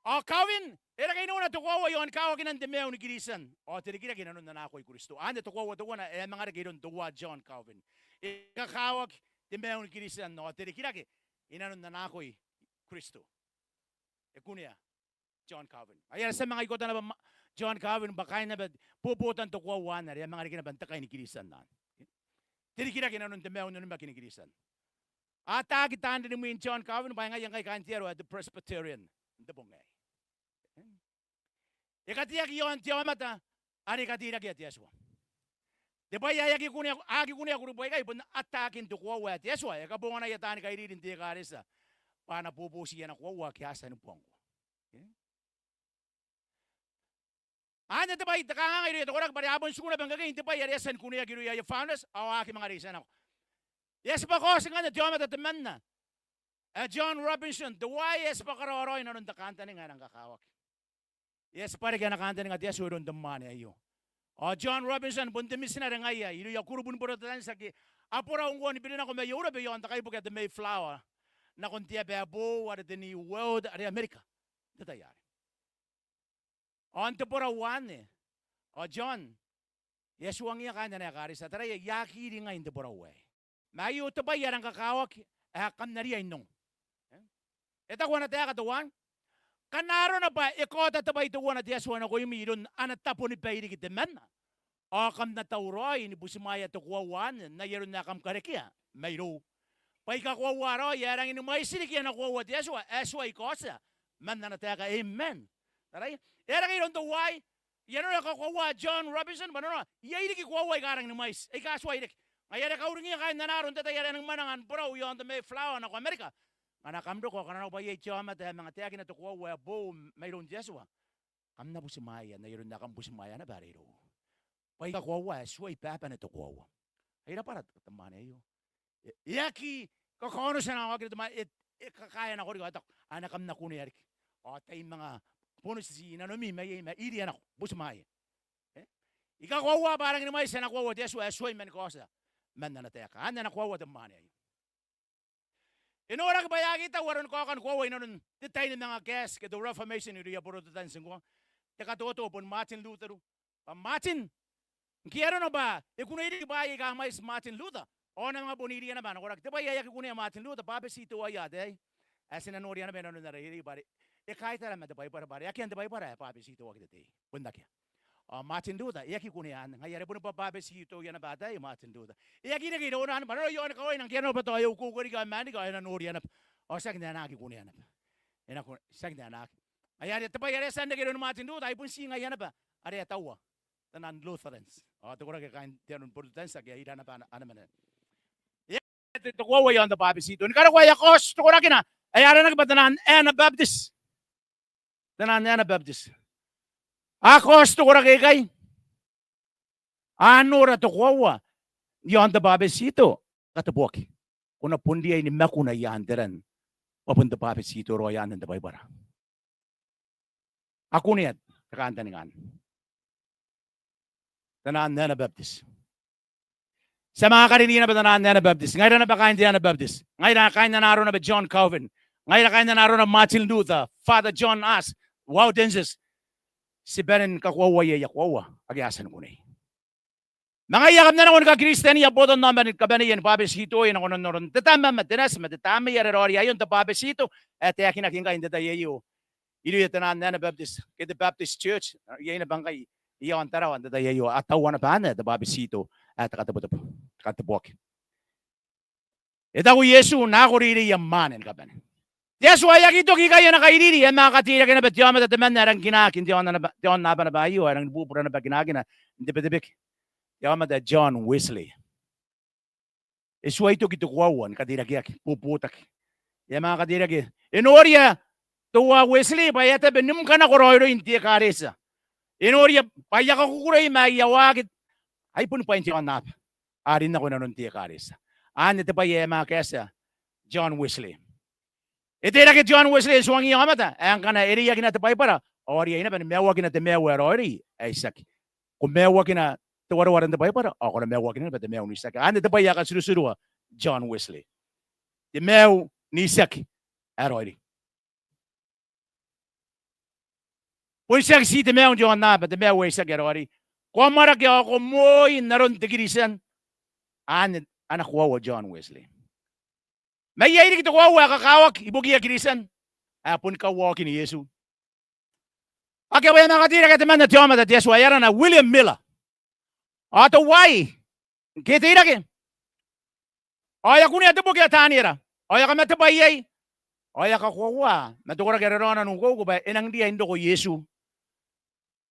Ao Calvin e reke inouna te koaua i aon kawakinan te maiu ni Kristian ao te rikirake inanon ana akoi Kristo. Anne te koaua teuana ae a manga reke iroun teuae John Calvin. E kakawaki te maiu ni Kristian ao te rikirake inanon ana akoi Kristo. E kunea John Calvin. Ai ara tia manga ikota naba ma-, John Calvin bwa kaain naba bobotan te koaua anne are a manga reke naba n te kai ni Kristian anne. Te rikirake inanon te maiu n onimaki ni Kristian. A ataaki taan ririmwin John Calvin bwa e ngaia ngkai kaain te aro ae te Presbyterian n te bong aei. E kateaki i aon te aomata are e kateirakea te Atua. Te bwai ae aki kunea, aki kunea kurubu aikai bon ataakin te koaua ae te Atua e kabonganaia taani kairiri n te ekaretia bwa a na boboti ana koaua ake a tia ni buangkoa. Anne te bwai, te kanganga irouia te koraki bwa are a bon tiku naba ngkekei n te bwai are a tia ni kuneaki irouia aia founders ao a aki manga reita nako. E a tibwa kaoti ngkanne te aomata temanna ae John Robinson, teuaei ae tibwa karaoraoi inanon te kantaninga ae rang kakawaki. E a tibwa reke ana kantaninga te Atua iroun te mwaane aio. Ao John Robinson bon te mitinare ngaia irouia kurubu ni Borotetanti ake a borau ngkoa ni birinako mai Eurobe iaon te kaibuke ae te Mayflower nakon te aba ae boou are te New World are Amerika n te tai arei. Ao n te borau anne ao John e a tuangiia kaain ana ekaretia, taraia, I aki iri ngai n te borau aei. Ma aio te bwai ae rang kakawaki ae kam na riai n ongo. E taku ana taeka teuana, ngkana arona bwa e kaota te bwai teuana te Atua nakoimi iroun ana tabo ni bae riki temanna, ao kam na tauraoi ni butimwaea te koaua anne n ai aron ae kam karekea mairou. Bwa I kakoaua raoi ae rangi ni mwaiti riki ana koaua te Atua ae tuai kaotia man ana taeka. Amen. Taraia, e a reke iroun teuaei, I a noria kakoaua John Robinson bwa nanona iai riki koaua aika rangi ni mwaiti aika tuai reke. Ngaia are kauringiia kaain ana aro n te tai are a nangi mwananga ni borau iaon te Mayflower nako Amerika, ngkana kam roko ao ngkana arona bwa iai te aomata ae manga taekina te koaua ae boou mairoun te Atua, kam na butimwaeia n ai aron ae kam butimwaea naba are irou. Bwa I kakoaua ae tuai babane te koaua. Ai rabwara te mwaane aio. E, e aki kakaonoti ana waaki te mwaane, e, e kakaea nako riki ao e taku, ane kam na kunea riki. Ao tai manga bonoti i nanomi mai iai ma iria nako, butimwaea. E? I kakoaua bwa e rangi ni mwaiti ana koaua te Atua ae tuai mani kaotia man ana taeka. Anne ana koaua te mwaane aio. E noraki bwa e aki tau aroni kaokan koaua inanon te tai ni manga kaeti ke te Reformation irouia Borotetanti ngkoa. Te katoto bon Martin Luther. Bwa Martin, ngke arona bwa e kunea riki bwaai aika mwaiti Martin Luther, ao a na manga bon iria naba ana koraki. Te bwai ae aki kunea Martin Luther, bwabetitoaia ataei. Ae ti na noria naba inanon ara reirei bwa are e kaitara ma te Baibara bwa are akea n te Baibara ae bwabetitoaki te tei. Bon akea. Ao Martin Luther e aki kunea anne, ngaia are boni bwa bwabetitoia naba ataei Martin Luther. E aki reke irouna anne bwa nanona iaon kawaina ngke arona bwa tao e ukeuke riki ao e maan riki ao e na noria naba. Ao tiaki n ae na aki kunea naba. E na ku-, tiaki n ae na aki. Ngaia are te bwai are e a tia n reke iroun Martin Luther, ai bon ti ngaia naba are e a taua taian Lutherans. Ao te koraki kaain te aro ni Borotetanti ake a ira naba ana, ana mwane. E a te, te koaua iaon te bwabetito. Ni karokoa e a kaoti te korakina ae aranaki bwa taian Anabaptist. Taian Anabaptist. A kaoti te koraki aikai. A nora te koaua iaon te bwabetito, kateboaki. Ko na bon riai ni makuna i aan te ran bwa bon te bwabetito raoi anne n te Baibara. A kunea te kantaninga anne. Taian Anabaptist. Ti a manga karina naba taian Anabaptist. Ngaira naba kaain te Anabaptist. Ngaira kaain ana aro naba John Calvin. Ngaira kaain ana aro naba Martin Luther, Father John Huss, Waldenses. Ti bane ni kakoauai aia koaua ake a tia ni kunei. Ma ngaia kam na nako ni kaKristiania botannaomata ni kabaneia ni bwabetitoia nako nanon aron te Tama ma te Nati ma te Tamnei are raoiroi aio n te bwabetito ae taekinaki ngkai n te tai aio irouia taian Anabaptist ke te Baptist Church. Iai naba ngkai iaon Tarawa n te tai aio a taua naba anne te bwabetito ae te katebotebo, te kateboaki. E taku Iesu, nako reireia mwaane ni kabane. Te Atua e aki toki ikai ana kairiri, e a manga kateirake naba te aomata temanna ae rangi ni kinaaki n te aonnaba, te aonnaba naba aio ae rangi ni bubura naba kinakina n te Betebeke, te aomata ae John Wesley. E tuai toki te koaua ni kateirakeaki, bobotaki. E a manga kateirake. E noria teuae Wesley bwa e a tabe ni mka nako raoiroi n te ekaretia. E noria bwa aia kakukurei ma aia waaki ai boni bwain te aonnaba. A rin nako inanon te ekaretia. Anne te bwai ae e a manga kaetia John Wesley. E teirake John Wesley n tuangiia aomata ae ngkana e reiakina te Baibara ao a riai naba ni maiuakina te maiu ae raoiroi ae itiaki. Ko maiuakina te wareware n te Baibara ao ko na maiuakina naba te maiu n itiaki. Anne te bwai ae katirotiroa John Wesley. Te maiu n itiaki ae raoiroi. Bon tiaki ti te maiu n te aonnaba, te maiu ae itiaki ae raoiroi. Ko amwarake ao ko moi n aron te Kiritian. Anne ana koaua John Wesley. Ma iai riki te koaua ae kakawaki ibukiia Kiritian ae boni kauaokin Iesu. Akea bwa e a manga kateirake temanna te aomata te Atua ae arana William Miller. Ao teuaei ngke e teirake ao e a kunea te boki ae Taniera ao e a kamatebwai iai ao e a kakoaua ma te koraki are raona n ukeuke bwa e nang riai n roko Iesu.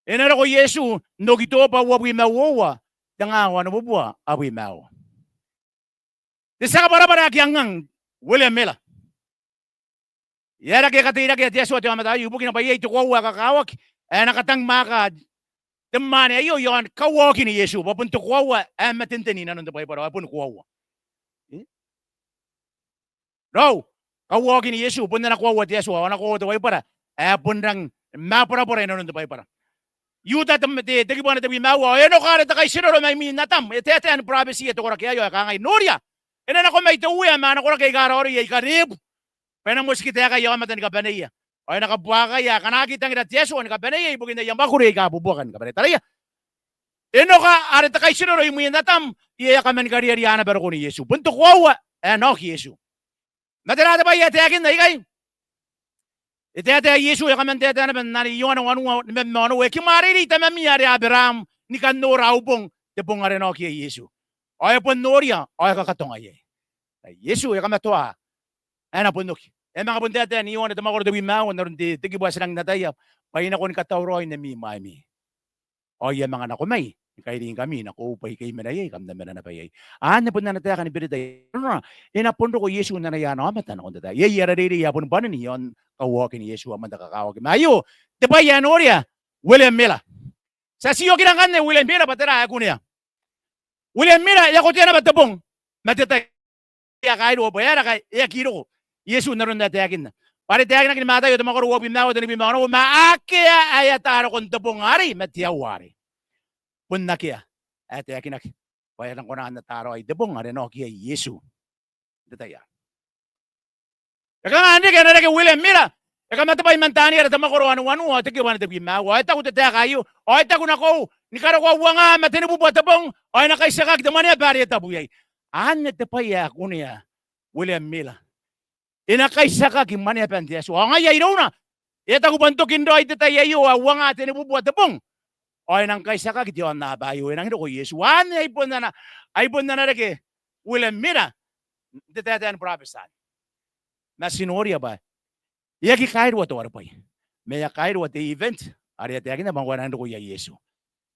E na roko Iesu n Okitoba uabwi ma uoua, tengaa wanibubua abwi ma aua. Te tia kabwarabwara ae kiangngang William Miller. E aera ngke e kateirakea te Atua te aomata aio? Ibukina bwa iai te koaua ae kakawaki ae na katangimwaaka te mwaane aio iaon kauaokin Iesu, bwa bon te koaua ae matenten inanon te Baibara, ae boni koaua. E? Raou, kauaokin Iesu bon ana koaua te Atua, ao ana koaua te Baibara ae bon rangi Ni maborabora inanon te Baibara. Iuta te, te, te kibu ae tebwi ma aua, ao Enoka are te kaitinano mai mwin Atam, e taetae ni burabetiia te koraki aio ae kangai, noria, e na nako mai te Uea ma ana koraki aika raoiroi aika rebu, bwa e na motiki taekaia aomata ni kabaneia, ao e na kabuakaia akana aki tangira te Atua ni kabaneia ibukin aia mwakuri aika bubuaka ni kabanea. Taraia, Enoka are te kaitinano i mwin Atam, e a kaman kariaria naba rokon Iesu. Bon te koaua ae e na oki Iesu. Ma tera te bwai ae taekinna ikai? E taetae Iesu, e a kaman taetae naba n anne, Ioane wanua, nimabwi ma onoua, e kimwareirei tamami are Aberaam ni kan nora au bong, te bong are e na oki iai Iesu. Ao e bon noria, ao e kakatonga iai. Iesu e kamatoa ae e na bon oki. E a manga bon taetae n Ioane te mwakoro tebwi ma aua, n aron te, te kibu ae ti rangi n ataia, bwa I nako ni katauraoi n ami mwaimi. Ao I a manga nako mai ni kairingkami nakoiu, bwa ike I mena iai, kam na mena naba iai. Anne bon ana taeka ni berita. Nanona, e na bon roko Iesu n anaia ana aomata nakon te tai. Iai ara reirei ae bon bwanin iaon kawaokin Iesu ae moan te kakawaki. Ma aio te bwai ae noria William Miller. Ti a tii okira ngkanne William Miller, bwa tera ae kunea. William Miller e a kotea naba te bong ma te tai. E a kairua bwa e aera ngkai e aki roko Iesu n aron ae taekinna. Bwa are taekinaki ni Mataio te mwakoro uabwi ma aua, tenibwi ma onoua, ma akea ae ata rokon te bong arei ma te aoa arei. Bon akea ae taekinaki bwa e a nang kona n ata raoi te bong are e na oki iai Iesu n te tai arei. E kanga n reke, e na reke William Miller? E kamatebwai man Taniera te mwakoro ae wanua, te kibu ae tebwi ma aua. Ao e taku te taeka aio, ao e taku nakoiu, ni karokoa uangaa ma tenibubua te bong, ao e na kaitiakaki te mwaneaba are e tabu iai. Anne te bwai ae kunea William Miller. E na kaitiakaki mwaneaban te Atua. Ao ngaia irouna, e taku bwa n tokin raoi te tai aio ae uangaa tenibubua te bong, ao e nang kaitiakaki te aonnaba aio, e nangi roko Iesu. Anne ai bon ana, ai bon ana reke William Miller n te taetae ni burabeti anne. Ma ti noria bwa e aki kairua te waribwai, ma e a kairua te event are e a taekinna bwa ngkoa e nangi roko iai Iesu.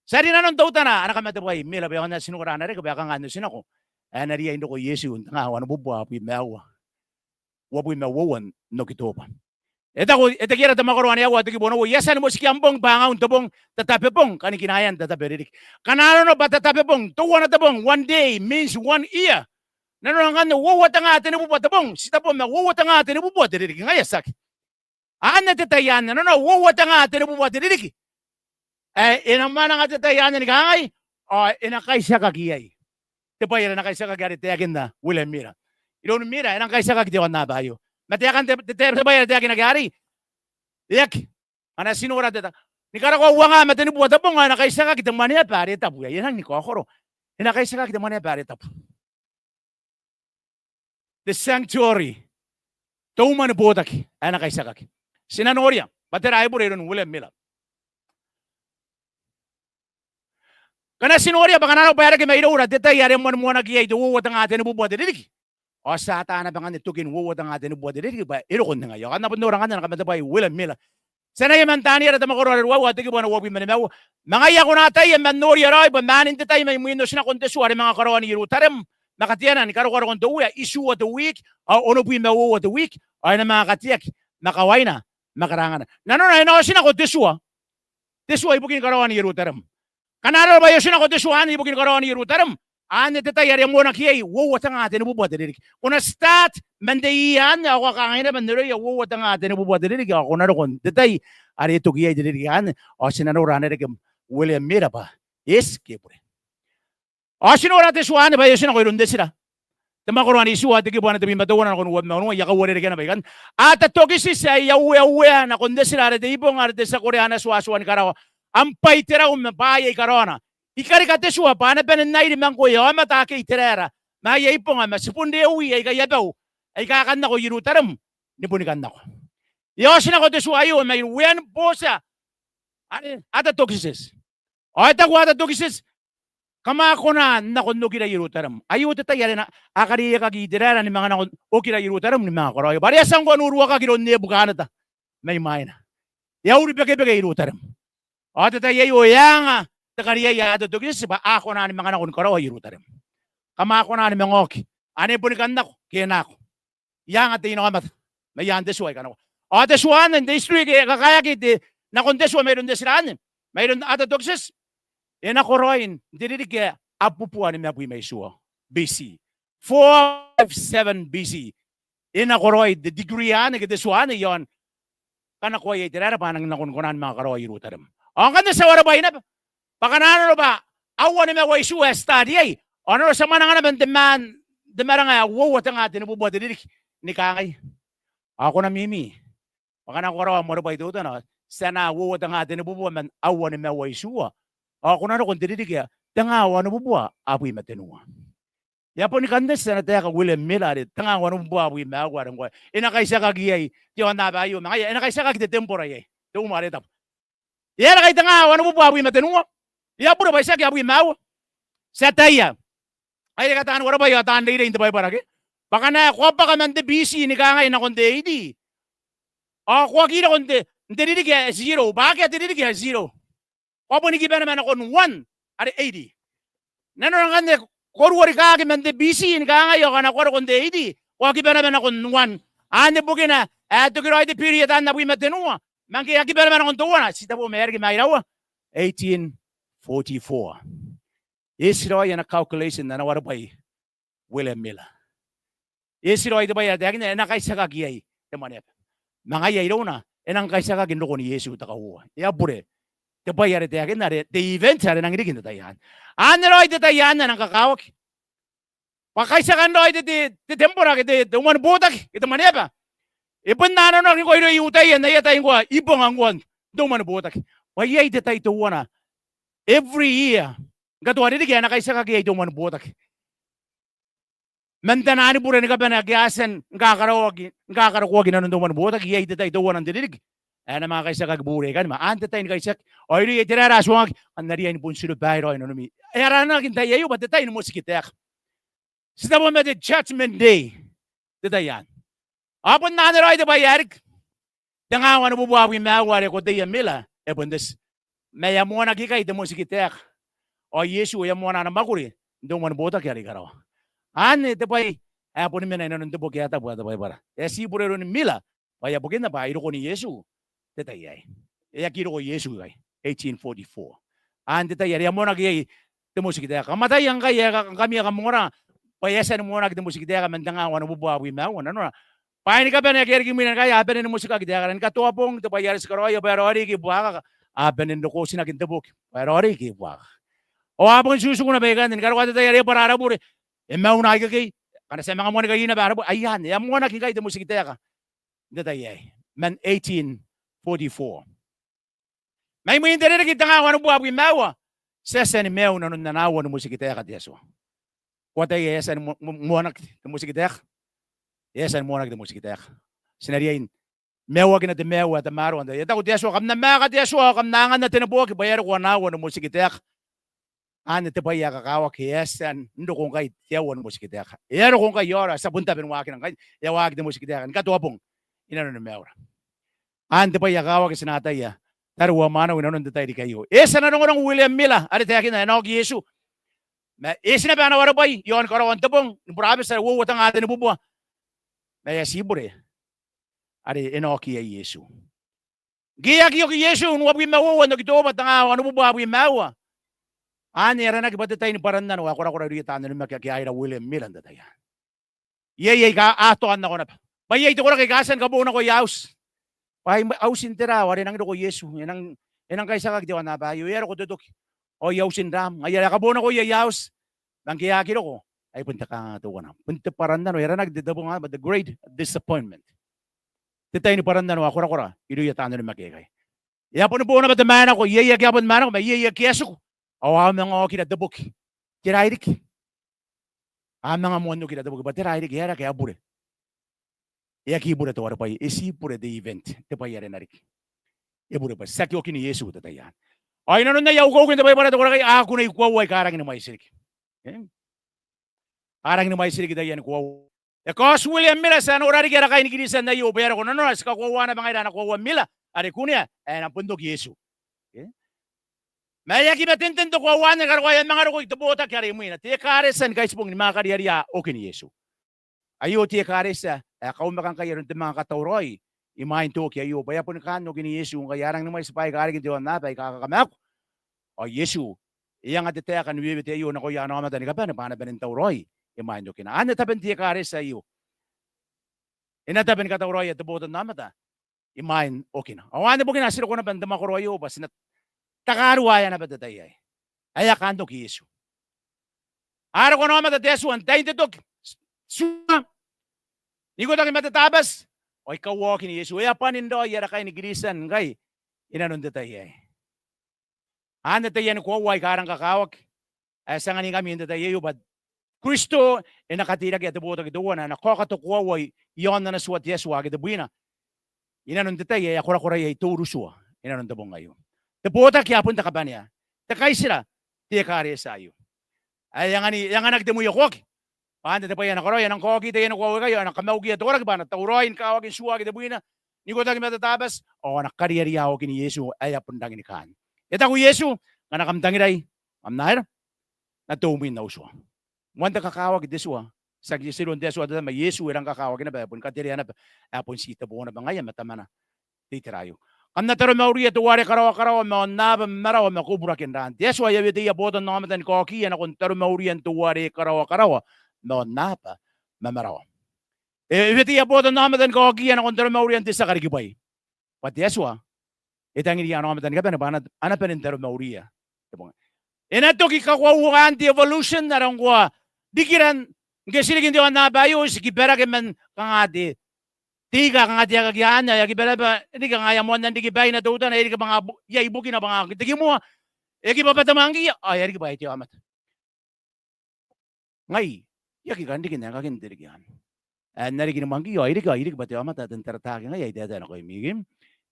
Ti a rinanon teutana ana kamatebwai Miller, bwa e aonga n ti nokora ana reke bwa e kanga n otinako ae e na riai n roko Iesu n te ngaa wanibubua abwi ma aua, uabwi ma uoua n Okitoba. E taku, e Etekiera te mwakoro ae aua, te kibu onoua, I a tia ni motiki am bong bwa ngaun te bong, te tabebong, kanikinaean te tabe ririki. Ngkana arona bwa te tabebong, teuana te bong, one day means one year. Nanona ngkanne uoua te ngaa tenibubua te bong, ti tabo ma uoua te ngaa tenibubua te ririki. Ngaia tiaki. Anne te tai anne, nanona uoua te ngaa tenibubua te ririki. Ae e na mwananga te tai anne ni kangai, ao e na kaitiakaki iai te bwai are e na kaitiakaki are taekinna William Miller. Iroun Miller, e nang kaitiakaki te aonnaba aio. Ma taekan te, te, te, te bwai are taekinaki arei, e aki. Ngkana ti nora te ta-, ni karokoa uangaa ma tenibubua te bong, ao e na kaitiakaki te mwaneaba are e tabu iai. E nang ni kaokoro. E na kaitiakaki te mwaneaba are e tabu. The sanctuary. Te umwa ni botaki ae na kaitiakaki. Ti na noria bwa tera ae bure iroun William Miller. Ngkana ti noria bwa ngkana arona bwa e reke mairoura te tai are e moanimoanaki iai te uoua te ngaa tenibubua te ririki, ao ti ata naba ngkanne tokin uoua te ngaa tenibubua te ririki bwa e roko n ningai. Ao kam na bon nora ngkanne ana kamatebwai William Miller. Ti anaia man Taniera te mwakoro ae ruaiwa, te kibu ae uabwi ma nimaua. Ma ngai I a kona n ataia ma n noria raoi bwa maan n te tai mai mwin otinakon te tua are manga karaoan Ierutarem ma kateana ni karokoa rokon te Uea, itiua te wiiki ao onobwi ma uoua te wiiki, ao e na manga kateaki ma kawaina ma karangana. Nanona e na otinako te tua, te tua ibukin karaoan Ierutarem. Ngkana arona bwa e otinako te tua anne ibukin karaoan Ierutarem, anne te tai are e moanaki iai uoua te ngaa tenibubua te ririki. Ko na start man te iia anne, ao ko a kangai naba n oreia uoua te ngaa tenibubua te ririki, ao ko na roko n te tai are e toki iai te ririki anne. Ao ti na nora ana reke William Miller bwa e eti ke e bure. Ao ti nora te tua anne bwa e otinako iroun Retira te mwakoro ae itiua, te kibu ae tebwi ma teuana nakon uabwi ma onoua. I a kauarerekea naba ikanne. Artaxerxes ae e a ueauea nakon Retira are te ibonga are te tia korea ana tua, tua ni karawa, am bwai te rau ma bwaai aika raona. I karika te tua bwa a na bane n airi ma ngkoe aomata ake I teraera ma aia ibonga, ma tibun rewi aika i abau aika kan nako Ierutarem ni boni kan nako. E a otinako te tua aio mai uean botia are Artaxerxes. Ao e taku Artaxerxes, kam a kona n nako n okira Ierutarem. Aio te tai are a na, a kariaiakaki Iteraera ni manga nako n okira Ierutarem ni manga karaoia, bwa are e a tia ngkoa n uruakaki iroun Nebukaneta mai mwaina. E a uribekebeke Ierutarem. Ao te tai aio e anga te kariaia Artaxerxes bwa a kona ni manga nako ni karaoa Ierutarem. Kam a kona ni manga oki. Ane boni kan nako ke e nako. I anga te inaomata mai aan te tua ae kanakoa. Ao te tua anne n te history ke e kakaeaki te, nakon te tua mairoun Retira anne, mairoun Artaxerxes, e nakoraoi n te ririki ae abubua nimabwi ma itiua B C. Four five seven B C. E nakoraoi te decree anne ke te tua anne iaon kanakoa iai te raera bwa a nangi nako ni kona ni manga karaoi iroun Tarem. Ao ngkanne ti a wareware naba bwa kanga nanona bwa aua nimaua itiua ae ti start iai, ao nanona ti a mwananga naba n te maan, te maranga ae uoua tenga tenibubua te ririki ni kangai: Ao ko na mimi bwa kanga ko karaoa am wareware teutana, ti anaa uoua tenga tenibubua man aua nimaua itiua, ao ko na roko n te ririki ae tenga wanibubua abwi ma tenua. E a boni kantaninga ana taeka William Miller are tenga wanibubua abwi ma aua are ngkoa e na kaitiakaki iai te aonnaba aio. Ma ngaia, e na kaitiakaki te tembora iai, te umwa are tabu. E aera ngkai tenga wanibubua abwi ma tenua? E a bure bwa itiaki abwi ma aua. Ti ataia, ai reke taan wareware ao taan reirei n te Baibara ke, bwa kanga ko a bwaka man te B C ni kangai nakon te A D, ao ko aki roko n te, n te ririki ae zero, bwa akea te ririki ae zero. Ko a boni kibanama nakon one are A D. Nanona ngkanne ko ruarikaki man te B C ni kangai ao ngkana ko a roko n te A D, ko a kibanama nakon one. Anne bukina ae e toki raoi te period anne abwi ma tenua, ma ngke e a kibanama nakon teuana, ti tabo ma e a riki mai iraua? Eighteen forty-four. E eti raoi ana calculation, ana wareware William Miller. E eti raoi te bwai are taekinna e na kaitiakaki iai te Mwaneaba. Ma ngaia irouna e nang kaitiakaki n rokon Iesu te kauoua. E a bure te bwai are taekinna are te event are e nangi riki n te tai anne. Anne raoi te tai anne ae e nang kakawaki bwa kaitiakan raoi te, te, te tembora ke te, te umwa ni botaki ke te Mwaneaba. E bon nanonaki ngkoa irouia I-Iutaia iai n aia tai ngkoa, I-Ibonga ngkoa n te umwa ni botaki. Bwa iai te tai teuana every year ni katoa ririki ae e na kaitiakaki iai te umwa ni botaki. Man taian bure ni kabane ake a tia ni kakaraoaki, ni kakarokoaki inanon te umwa ni botaki, iai te tai teuana n te ririki ae e na manga kaitiakaki bure ikanne. Ma anne te tai ni kaitiaki. Ao irouia te raera ae tuangaki, a na riai ni bon tirobai raoi nanomi. E aranaki n tai aio bwa te tai ni motikitaeka. Ti tabo ma te Judgment Day n te tai anne. Ao bon anne raoi te bwai ae riki. Tenga wanibubua abwi ma aua are ko ataia Miller, e bon eti. Ma e a moanaki ikai te motikitaeka. Ao Iesu e a moana ana mwakuri n te umwa ni botaki are i karawa. Anne te bwai ae boni mena inanon te boki ae tabu ae te Baibara. E a tii bure iroun Miller bwa e a bukinna bwa e rokon Iesu te tai aei. E aki roko Iesu ikai, eighteen forty-four. Anne te tai are e a moanaki iai te motikitaeka. Kam ataia ngkai ae ka-, ngkami ae kam ongora bwa e a tia ni moanaki te motikitaeka man tenga wanibubua abwi ma aua. Nanona bwaai ni kabane ake a riki imwina ngkai a bane ni motikaki taekana. Ni katoa bong te bwai are ti karaoia bwa e raoiroi ke e buakaka, a bane n roko otinaki n te boki bwa e raoiroi ke e buakaka. Ao a bon tiutiku naba ikanne ni karokoa te tai are e bwarara bure, e mauna ikekei, ngkana ti a manga moani kairiri naba ara bure. Ai anne, e a moanaki ngkai te motikitaeka n te tai aei, man eighteen forty-four. Ma imwin te ririki tenga wanibubua abwi ma aua, ti a tia ni maiu inanon ana aua ni motikitaeka te Atua. Ko ataia e a tia ni mo-, mo-, moanaki te motikitaeka? E a tia ni moanaki te motikitaeka. Ti na riai ni maiuakina te maiu ae tamaroa n te tai aei. E taku te Atua, kam na maaka te Atua ao kam na anganna te neboaki bwa e a roko ana aua ni motikitaeka. Anne te bwai ae kakawaki, e a tia n roko ngkai te aua ni motikitaeka. E a roko ngkai, ao ara, ti a bon tabe ni waakina ngkai, e a waaki te motikitaeka ni katoa bong inanoni maiura. Anne te bwai ae kakawaki ti na ataia tariu ao mwaneu inanon te tairiki aio. E eti ana rongorongo William Miller are taekinna e na oki Iesu. Ma e eti naba ana wareware i aon karaoan te bong ni burabeti are uoua tenga tenibubua. Ma e a tii bure are e na oki iai Iesu. Ngke e aki oki Iesu n uabwi ma uoua n Okitoba tenga wanibubua abwi ma aua, anne e aranaki bwa te tai ni bwarannano ae korakora irouia taan onimaki ake a ira William Miller n te tai anne. Iai aika a toa n nako naba. Bwa iai te koraki aika a tia ni kaboo nako aia auti. Bwa ai autin tera ao are e nangi roko Iesu, e nang, e nang kaitiakaki te aonnaba aio, e a roko te toki. Ao aia auti n ram, ngaia are a kaboo nakoia aia auti. Ma ngke e aki roko, ai bon te kanganga teuana. Bon te bwarannano, e aranaki n te bong anne bwa the great disappointment. Te tai ni bwarannano ae korakora irouia taan onimaki aikai. E a boni bo naba te maenako, iai ake a bon maenako, ma iai ake a tiku. Ao a manga okira te boki. Tera ae riki? A manga moan okira te boki, bwa tera ae riki, e aera ngke e a bure? E aki bure te wareware, e tii bure te event, te bwai are e na riki. E bure bwa ti aki okin Iesu te tai anne. Ao inanon aia ukeuke n te Baibara te koraki, a kunei koaua aika rangi ni mwaiti riki. E? A rangi ni mwaiti riki taiani koaua. E kaoti William Miller, ti a nora riki ara kai ni Kiritian aio bwa e a roko. Nanona ti kakoaua naba ngaira ana koaua Miller are kunea ae e na bon oki Iesu. E? Ma e aki matenten te koaua anne ni karokoa e a manga roko i te botaki are imwina, te ekaretia ni Kaitibong ni Mwakariaria, okin Iesu. Aio te ekaretia ae kaumaka ngkai aron te manga katauraoi imwain te oki aio, bwa e a boni kaan okin Iesu ngkai a rangi ni mwaiti bwaai aika riki n te aonnaba aika kakamaaku. Ao Iesu e anga te taeka ni wewete aio nakoia ana aomata ni kabane bwa a na bane n tauraoi imwain okina. Anne taben te ekaretia aio. E na tabe ni katauraoia te botannaomata imwain okina. Ao anne bukina ti roko naba n te mwakoro aio bwa ti na takaruaea naba te tai aei. Ae a kaan toki Iesu. A roko ana aomata te Atua n tain te toki, tua, n ikotaki ma te Tabati, ao e kauaoki Iesu. E a bwanin raoi ara kaini Kristian ngkai inanon te tai aei. Anne taiani koaua aika rang kakawaki ae ti anganingkami n te tai aio bwa Kristo e na kateirakea te botaki teuana ae na kaoka te koaua i aon ana tua te Atua ake tebwina inanon te tai ae a korakora iai te urutua inanon te bong aio. Te botaki ae bon te kabanea, te kaitira, te ekaretia aio. Ae e anganaki te mwiakoaki bwa anne te bwai ae na karaoia, e nang kaoki taiani koaua aikai ao e na kamaukia te koraki bwa a na tauraoi ni kawakin tua ake tebwina, n ikotaki ma te Tabati, ao a na kariariaokin Iesu ae a bon rangi ni kaan. E taku Iesu, ngkana kam tangirai, kam na aera? Na te umwin au tua. Moan te kakawaki te tua. Tiaki, ti iroun te Atua te Tama, Iesu e rang kakawaki naba, e boni katerea naba, e bon ti te bo naba ngaia ma Tamana te itera aio. Kam na taromauria teuare karaokaraoa ma aonnaba ma marawa ma koburaki n raan. Te Atua e a weteia botannaomata ni kaokiia nakon taromaurian teuare karaokaraoa ma aonnaba ma marawa. E weteia botannaomata ni kaokiia nakon taromaurian te tia karikibwai. Bwa te Atua e tangiria ana aomata ni kabane bwa a na, a na bane n taromauria te bong. E na toki kakoauaan te evolution are ngkoa rikira ngke ti riki n te aonnaba aio, ti kibarake man kanga te, te ika, kanga te akaki anne, e aki bane bwa riki kanga e a moanna n riki baina teutana, e riki bwa kanga bu-, iai bukina bwa kanga te kimoa e aki bwabwata mwangiia, ao e a riki bwa ai te aomata. Ngai, I aki kan riki n aekakin te riki anne. Ae N na riki ni mwangki, ao I riki, ao I riki bwa te aomata ae ten tarataaki ngaia i taetae nakoimi.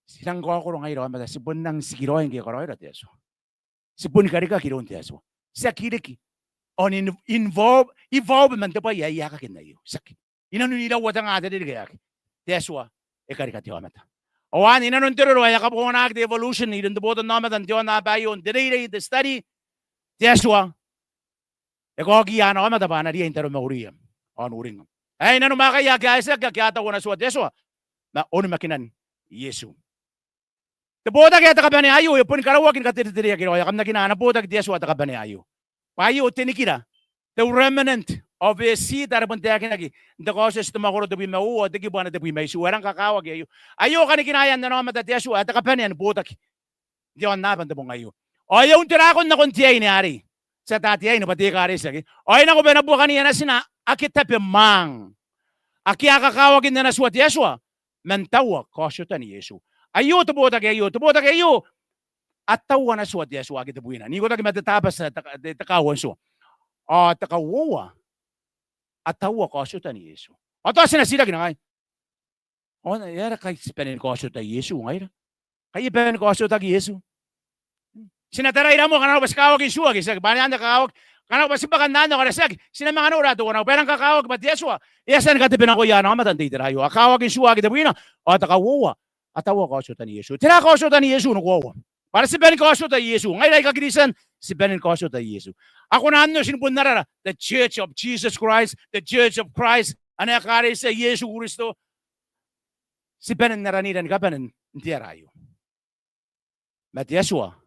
Ti rang kaokoro ngaira aomata, ti bon rang tikiraoi ngke e karaoira te Atua. Ti boni karikaki iroun te Atua. Tiaki riki ao n in-, involve, evolve man te bwai ae e aekakin aio. Tiaki. Inanon iraua te nga te ririki ae aki, te Atua e karika te aomata. Ao anne inanon te roro ae e a kabonganaki te evolution iroun te botannaomata n te aonnaba aio, n te reirei, te study, te Atua e kaokiia ana aomata bwa a na riai n taromauria ao n uringnga. Ae i nanon Makaia ake a etiaki, ake a tau ana tua te Atua ma onimakinan Iesu. Te botaki ae te kabanea aio e boni karauaki ni kateretereaki raoi. Kam na kina ana botaki te Atua te kabanea aio. Bwa aio te nikira, te remnant of a seed are bon taekinaki n te Kaotioti te mwakoro tebwi ma uoua, te kibu ae tebwi ma itiua, e rang kakawaki aio. Aio kanikinaean ana aomata te Atua ae te kabanea ni botaki n te aonnaba n te bong aio. Ao e un te rakon nakon te aine arei. Ti ata te aine bwa te ekaretia ke. Ao e nako bwa e na buakaniia natina ake tabe mwaang, ake a kakawaki n ana tua te Atua man taua kaotiotan Iesu. Aio te botaki aio, te botaki aio, a taua ana tua te Atua ake tebwina n ikotaki ma te Tabati, te, te, te kaaua n tua. Ao te kauoua, a taua kaotiotan Iesu. Ao tao ti na titiraki ngai, ao e aera ngkai ti bane ni kaotiota Iesu ngaira? Ngkai e bane ni kaotiotaki Iesu, ti na tarai ramoa ngkana arona bwa ti kakawaki n tua ke tiaki, bwa anne, anne kakawaki. Ngkana arona bwa ti bwaka n anne ao ngkana tiaki, ti na manga nora teuana bwa e rang kakawaki bwa te Atua e a tia ni katebenakoia ana aomata n te itera aio. A kakawaki n tua ake tebwina, ao te kauoua, a taua kaotiotan Iesu. Tera kaotiotan Iesu ni koaua? Bwa are ti bane ni kaotiota Iesu. Ngaira aika Kristian, ti bane ni kaotiota Iesu. A kona n oti ni bon arara, the Church of Jesus Christ, the Church of Christ, ana ekaretia Iesu Kristo. Ti bane n aranira ni kabane n te ara aio. Ma te Atua,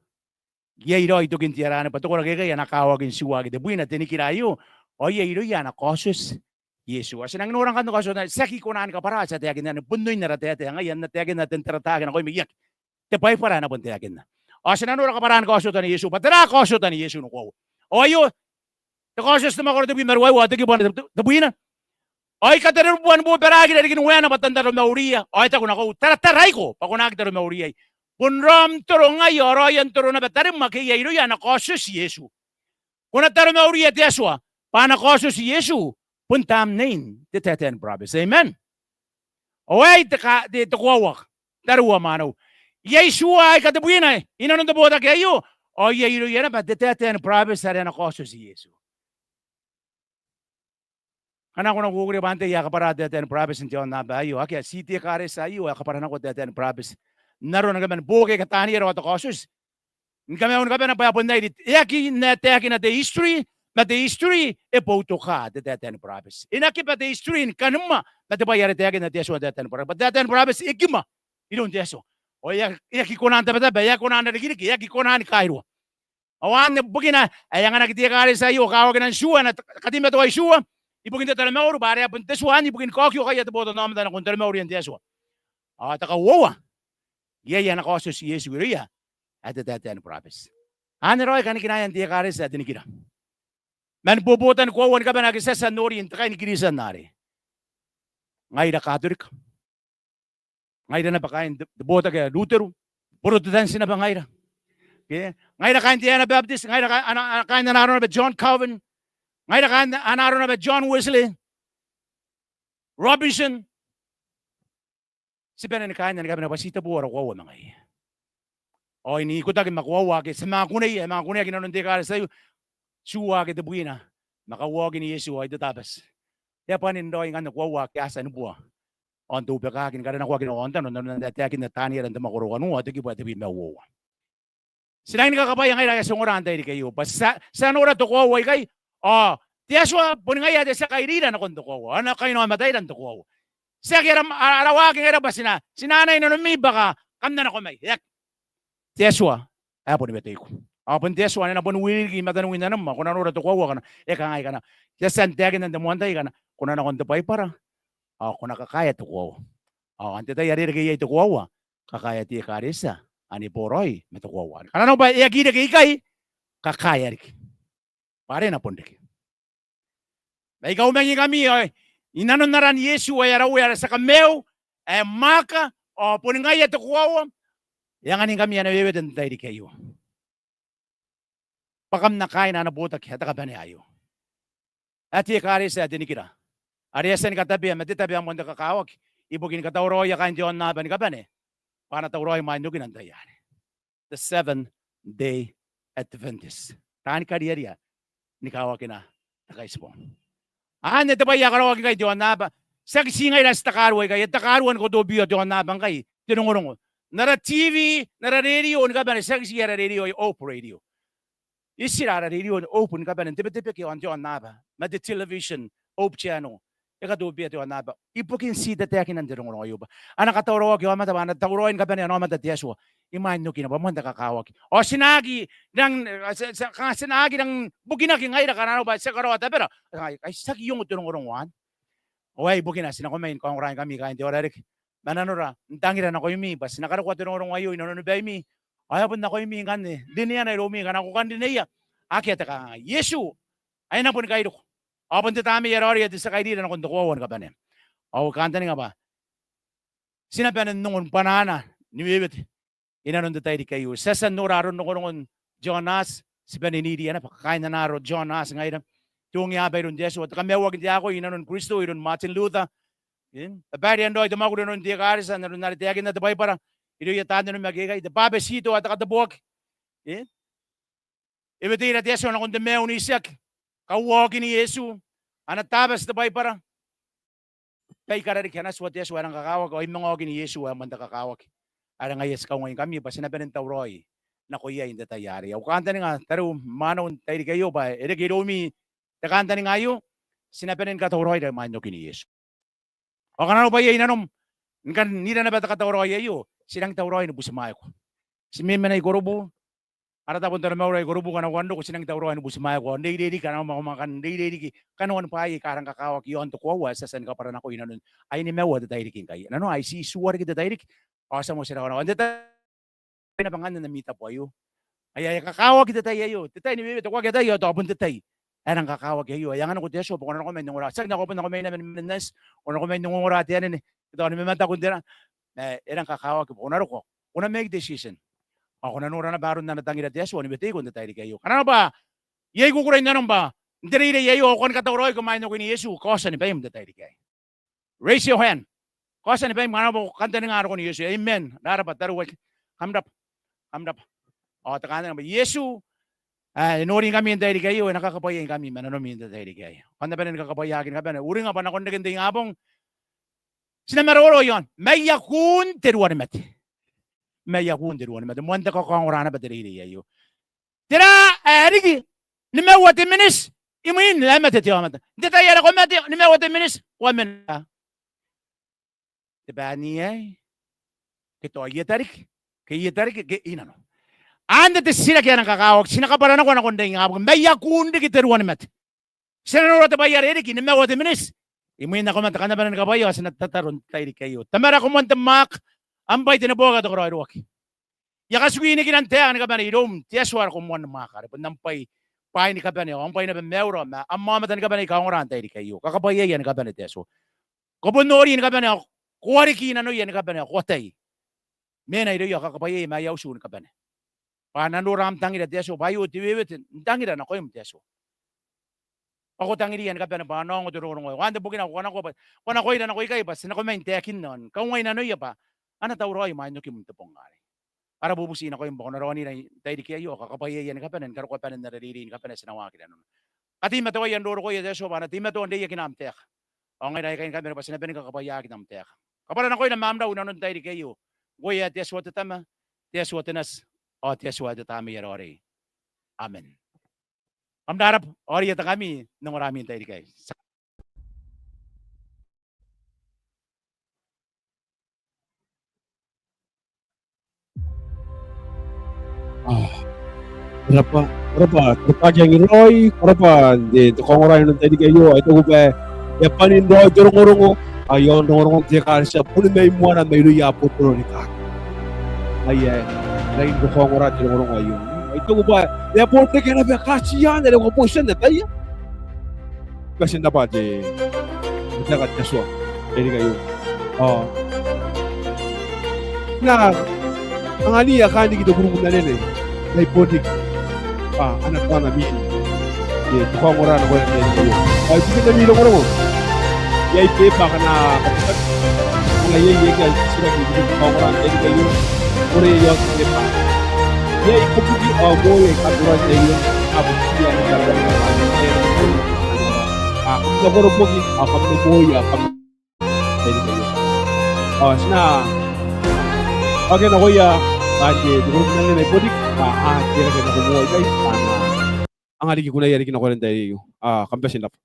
iai raoi tokin te ara anne bwa te koraki aikai a na kakawaki n tua ake tebwina, te nikira aio, ao iai irouia a na kaotioti Iesu. Ao ti nang nora ngkanne kaotiotan, ti aki kona ni kabwara, ti a taekinna anne bon oin ara taetae ngaia, N na taekinna, ten tarataaki nakoimi, I aki. Te Baibara ae na bon taekinna. Ao ti na nora kabwaraan kaotiotan Iesu, bwa tera kaotiotan Iesu ni koaua? Ao aio, te Kaotioti te mwakoro tebwi ma ruaiwa, te kibu ae te, te, tebwina. Ao I katererubuan bobaraakira riki n ueana bwa N na taromauria. Ao e taku nakou, tarataraiko, bwa ko na aki taromauriai. Bon raom n toro ngai, ao raoia n toro naba tarim ake iai irouia a na kaotioti Iesu. Ko na taromauria te Atua bwa a na kaotioti Iesu, bon tamnein te taetae ni burabeti. Amen. Ao aei te ka, te, te koaua, tariu ao mwaneu. Iai tua aika tebwina i nanon te botaki aio, ao iai irouia naba te taetae ni burabeti are a na kaotioti Iesu. Ngkana ko na kukurei bwa antai ae kabwara taetae ni burabeti n te aonnaba aio, akea, ti te ekaretia aio ae kabwara nako taetae ni burabeti. N arona ngke man buoke ke taniera ao te kaotioti. Ni kamaiu ni kabane bwa e bon airi, e aki n ae taekina te history, ma te history e boutoka te taetae ni burabeti. E na kiba te history ni kanimwa ma te bwai are taekinna te Atua n taetae ni burabeti. Bwa te taetae ni burabeti e kimwa iroun te Atua. Ao e aki, e aki kona n tabataba, e aki kona n rikiriki, e aki kona ni kairua. Ao anne bukina ae e anganaki te ekaretia aio kawakinan tua, a na kateimatoai tua ibukin te taromauri, bwa are a bon te tua anne ibukin kaokiokaia te botannaomata nakon taromaurian te Atua. Ao te kauoua, Iai ana kaotioti Iesu irouia ae te taetae ni burabeti. Anne raoi kanikinaean te ekaretia ae te nikira. Man bobotani koaua ni kabane ake ti a tia n nori n te kai ni Kiritian arei. Ngaira Katorika. Ngaira naba kaain te, te botaki ae Luteru, Borotetanti naba ngaira. Ke? Ngaira kaain te Anabaptist, ngaira ka-, ana, ana, kaain ana aro naba John Calvin. Ngaira kaain ana aro naba John Wesley. Robinson. Ti bane ni kaain ana kabane bwa ti tebo ara koaua ma ngaia. Ao I ikotaki ma koaua ake ti a manga kuneia, manga kuneaki inanon te ekaretia aio, tiua ake tebwina ma kauaokin Iesu ao i Tatabati. E a bane n raoi ngkanne koaua ake a tia ni bua ao n tobwakaaki ni karanakoaki n aontano, n aron ae taekinna Taniera n te mwakoro wanua ao te kibu ae tebwi ma uoua. Ti rangi ni kakabwaia ngaira aika ti ongora n te tairiki aio bwa ti a, ti a nora te koaua ikai, ao te Atua boni ngaia ae te tia kairira nakon te koaua ao e na kainaomataira n te koaua. Tiaki ara, ara, ara waaki ngaira bwa ti na, ti na anai nanomi bwa ka, kam na nako mai. E aki. Te Atua ae boni weteiko. Ao bon te Atua ae na boni wiri riki i mataniwin nanom ao ko na nora te koaua ngkana e kangai ngkana, te tia n taekinna n te moan tai ngkana ko na nako n te Baibara ao ko na kakaea te koaua. Ao n te tai are e reke iai te koaua, kakaea te ekaretia ane e boraoi ma te koaua. Ngkana arona bwa e aki reke ikai, kakaea riki. Bwa are e na bon reke. Ma I kaumangi ngkami ao i nanon aran Iesu ae ara Uea, ara tia kamaiu ae mwaaka ao boni ngaia te koaua, e anganingkami ana wewete n te tairiki aio bwa kam na kaaina ana botaki ae te kabanea aio ae te ekaretia ae te nikira, are e a tia ni katabea ma te tabe ae moan te kakawaki ibukin katauraoia kaain te aonnaba ni kabane bwa a na tauraoi imwain okina n te tai arei. The Seventh Day Adventist. Taani kariaria ni kawakina te Kaitibong. Anne te bwai ae karaoaki ngkai te aonnaba. Tiaki ti ngaira ae ti takarua ikai, e takarua ni kotobia te aonnaba ngkai te rongorongo. N ara TV, n ara radio ni kabane, tiaki ti ara radio ae Hope Radio. Itira ara radio ae Hope ni kabane n te Betebeke ao n te aonnaba ma te television Hope Channel. E katobibia te aonnaba ibukin ti tataekinan te rongorongo aio bwa a na katauraoaki aomata, bwa a na tauraoi ni kabanea aomata te Atua imwain okina bwa moan te kakawaki. Ao ti na aki rang, ti, ti, ka, ti na aki rang bukinaki ngaira ngkana arona bwa ti a karaoa tabera. Ai, ai tiaki ongo te rongorongo anne. Ao aei bukina ti nako mai ni kaongoraingkami kaain te Aorariki ma nanora n tangira nakoimi bwa ti na karokoa te rongorongo aio i nanoni baimi. Ao e a bon nakoimi ngkanne rineana iroumi ngkana ko kan rineia. Akea te kangaanga. Iesu ae e na boni kairiko ao bon te Tamnei ae Raoiroi ae te tia kairira nakon te koaua ni kabanea. Ao I kantaninga bwa ti na bane n ongo ni bwanaana ni wewete i nanon te tairiki aio. Ti a tia n nora aron rongorongon Tionati, ti bane n iriia naba kaain ana aro Tionati ngaira. Te ongeaba iroun te Atua, te kamaiuaki n te akoi i nanon Kristo iroun Martin Luther. Eng, babaire n raoi te mwakuri i nanon te ekaretia n aron are taekinna te Baibara irouia taan onimaki aikai, te bwabetito ao te kateboaki. Eng, e weteira te Atua nakon te maiu n itiaki, kauaokin Iesu, ana Tabati te Baibara. Baikara riki ana tua te Atua ae rang kakawaki ao imwain okin Iesu ae moan te kakawaki, are ngaia ti kaungaingkami bwa ti na bane n tauraoi nako iai n te tai arei. Au kantaninga tariu ma mwaneu n te tairiki aio bwa e reke iroumi te kantaninga aio, ti na bane ni katauraoira imwain okin Iesu. Ao ngkana arona bwa iai nanom ni kan ira naba te katauraoi aio, ti rangi n tauraoi ni butimwaeko. Ti memena i Korobu, ara tabo n taromauri i Korobu, ngkana ko kan roko ti rangi n tauraoi ni butimwaeko ao n reirei riki, ngkana ko manga kan reirei riki kanoan bwaai aika rang kakawaki i aon te koaua ae ti a tia ni kabwara nako i nanon, ai nimaua te tairiki ngkai. Nanona ai ti itiua riki te tairiki ao ti a motirawa nako n te tai naba ngkanne n ami tabo aio. Aia, e kakawaki te tai aio, te tai ni wewete, ko akea tai ao tao bon te tai ae rang kakawaki aio. E anganiko te Atua bwa ko na nako mai n ongora, tiaki nako, bon nako mai naba ni manenanti, ko na nako mai n ongora te anene, ke tao ni mamataku n tera, ma e rang kakawaki bwa ko na roko, ko na make decision ao ko na nora naba aron ana tangira te Atua ni weteiko n te tairiki aio. Ngkana arona bwa iai kukurein nanom bwa n te reirei aio ao ko kan katauraoiko imwain okin Iesu, kaotia ni baim n te tairiki aei. Raise your hand. Kaotia ni baim ngkana arona bwa ko kantaninga rokon Iesu. Amen. Rarabwa tariu aika kam rabwa. Kam rabwa. Ao te kantaninga bwa Iesu ae e noringkami n te tairiki aio, e na kakabwaiaingkami ma nanomi n te tairiki aei. Ao n na bane ni kakabwaiaaki ni kabane, uringa bwa nakon reken te ingabong ti na maroro i aon maiakun te ruanimate. Maiakun te ruanimate. Moan te kakaongora naba te reirei aio. Tera ae riki nimaua te miniti imwin ae e mate te aomata? N te tai are ko mate, nimaua te miniti ko a mena. Te bwai aei, ke tao i eta riki, ke i eta riki, ke i nano. Anne te titiraki ae rang kakawaki, ti na kabwara nako nakon te ingabong, maiakun riki te ruanimate. Ti na nora te bwai are riki nimaua te miniti imwin ae ko mate. Kam na bane ni kabwaia ao ti na tataro n te tairiki aio. Tamara, ko moan te mwaaka, am bwai te neboaki ao te karaoiroaki. I a katuki nikira n taeka ni kabane iroum te Atua are ko moan mwaaka are bon am bwai, bwaai ni kabane ao am bwai naba maiura ma am aomata ni kabane aika ongora n tairiki aio. Kakabwaiaia ni kabane te Atua. Ko bon nori ni kabane ao ko wareki nanoia ni kabane ao ko ataia. Mena irouia ao kakabwaiaia ma aia utu ni kabane. Bwa a na nora am tangira te Atua, bwa aio te wewete n tangira nakoim te Atua. Bwa ko tangiria ni kabane bwa a na ongo te rongorongo aei. Ao anne bukina ko kanakoa bwa ko a nakoira nako ikai bwa ti nako mai n taekinna ao ni kaungai nanoia bwa a na tauraoi imwain okim n te bong arei. Ara bubuti nakoim bwa ko na raonira n tairiki aio ao kakabwaiaia ni kabane ni karokoa banen ara reirei ni kabane ae ti na waaki nanona. Kateimatoaia n rorokoia te Atua bwa a na teimatoa n reiakina am taeka. Ao ngaira aikai ni kabane bwa ti na bane ni kakabwaiaakina am taeka. Kabwara nakoira ma am rau inanon tairiki aio. Ngkoe ae te Atua te Tama, te Atua te Nati, ao te Atua ae te Tamnei ae Raoiroi. Amen. Kam na rabwa, ao reitakami n ongorami n tairiki aei. Ko rabwa, ko rabwa, ko rabwa Kiangiroi, ko rabwa n te kaongora inanon tairiki aio. Ao I taku bwa e a bane n raoi te rongorongo, ao i aon rongorongon te ekaretia boni mai moana mairouia abotoro ni kaaki. Ngaia ae e rangi ni kakaongora te rongorongo aio. Ao I taku bwa e a bon reke naba kaatian are ko a bon tia n ataia. Bati n rabwa te, te taeka te Atua n tairiki aio. Ao N na anganiia kaain riki te kurubu n anene mai Bonriki bwa a na tao na mimi n te kaongora nakoira n tairiki aio. Ao ibukin ami rongorongo iai beba akana katikaki, akana iai, iai aika a titiraki ibukin te kaongora n tairiki aio. Ko noria i aon te beba. Iai kabuki ao moi aika a ongora n tairiki aio. A bukiia ni kabuki ao moi aika a ongora n tairiki aio. A, kam na koroboki ao kam na moi ao kam Ao ti na oki nakoia kaain te kurubu n anene mai Bonriki bwa a teirake nako moa ikai bwa a na anganaki kunaia riki nakoira n tairiki aio. Ao kam bati n rabwa.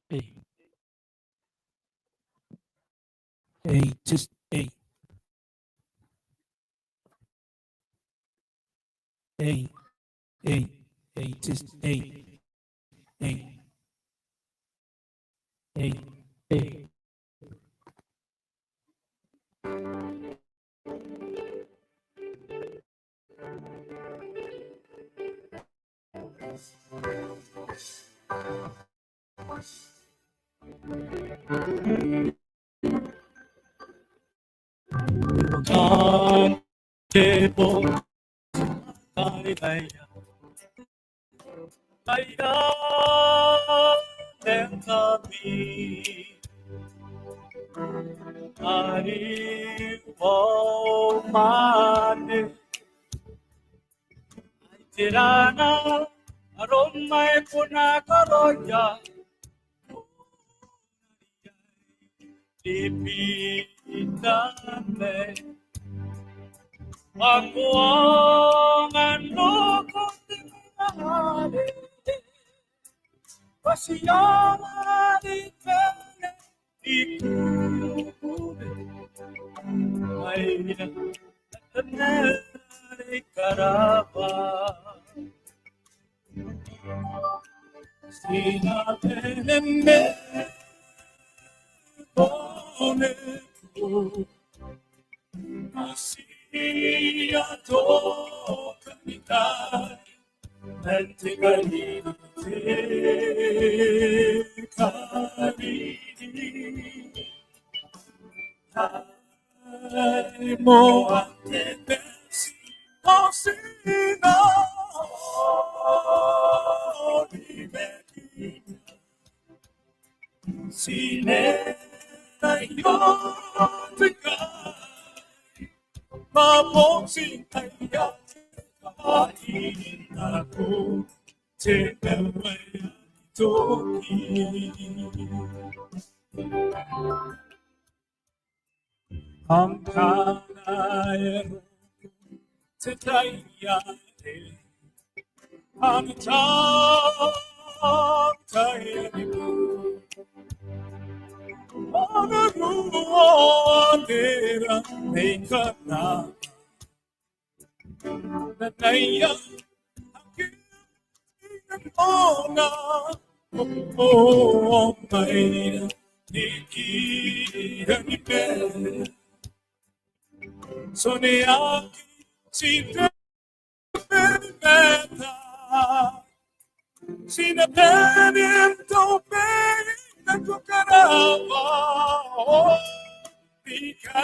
Ei. Ei, test, ei. Ei, ei, ei, test, ei. Ei. Ei, ei. Tirana, aroma e kona karaoia. Ipitame. Wangoanga noko te mare. Pasiana di pene. Ikukube, maina, nere karaba. Sina pene me, bone ku. Asia toka mitai. te maiu ae aki toki. Am karaoa te tai are, am tai, tai are. Ana ruo tera nei kana. Nanaia ake ona o mai ni kira ni pe. Sone aki sinte meta. Sina pene to pene to karaba. O pika.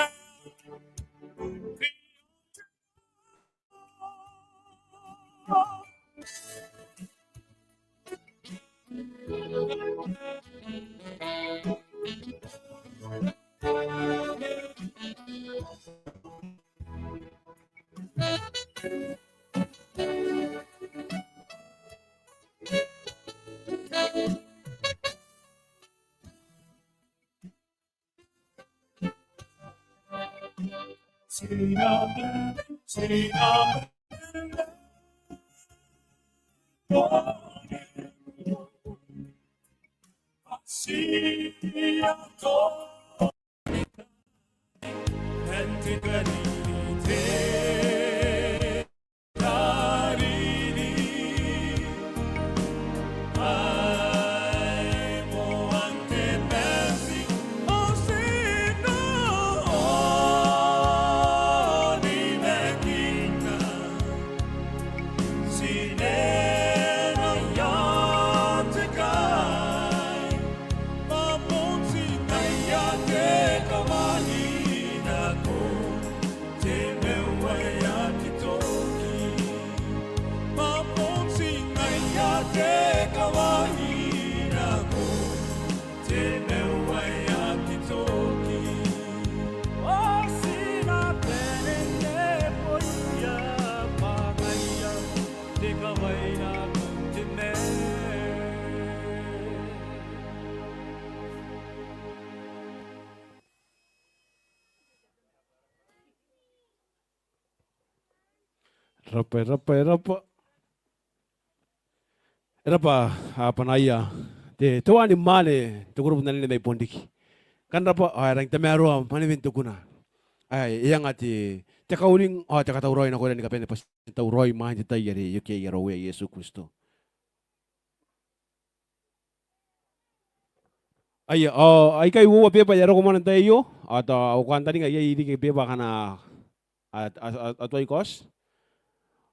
E rab'a, e rab'a, e rab'a. E rab'a, a, bwanaia te, te waniman te kurubu n anene mai Bonriki. Kam rab'a, a, e rangi n tamaroa mwanewen te kuna. A, e anga te, te kauring, a, te katauraoi nakoira ni kabane bwa ti na tauraoi imwain te tai are e oki iai ara Uea Iesu Kristo. Aia, ao aikai uoua beba ae a roko moa n te tai aio, ao tao au kantaninga iai riki beba akana a, a, a, a tuai kaoti.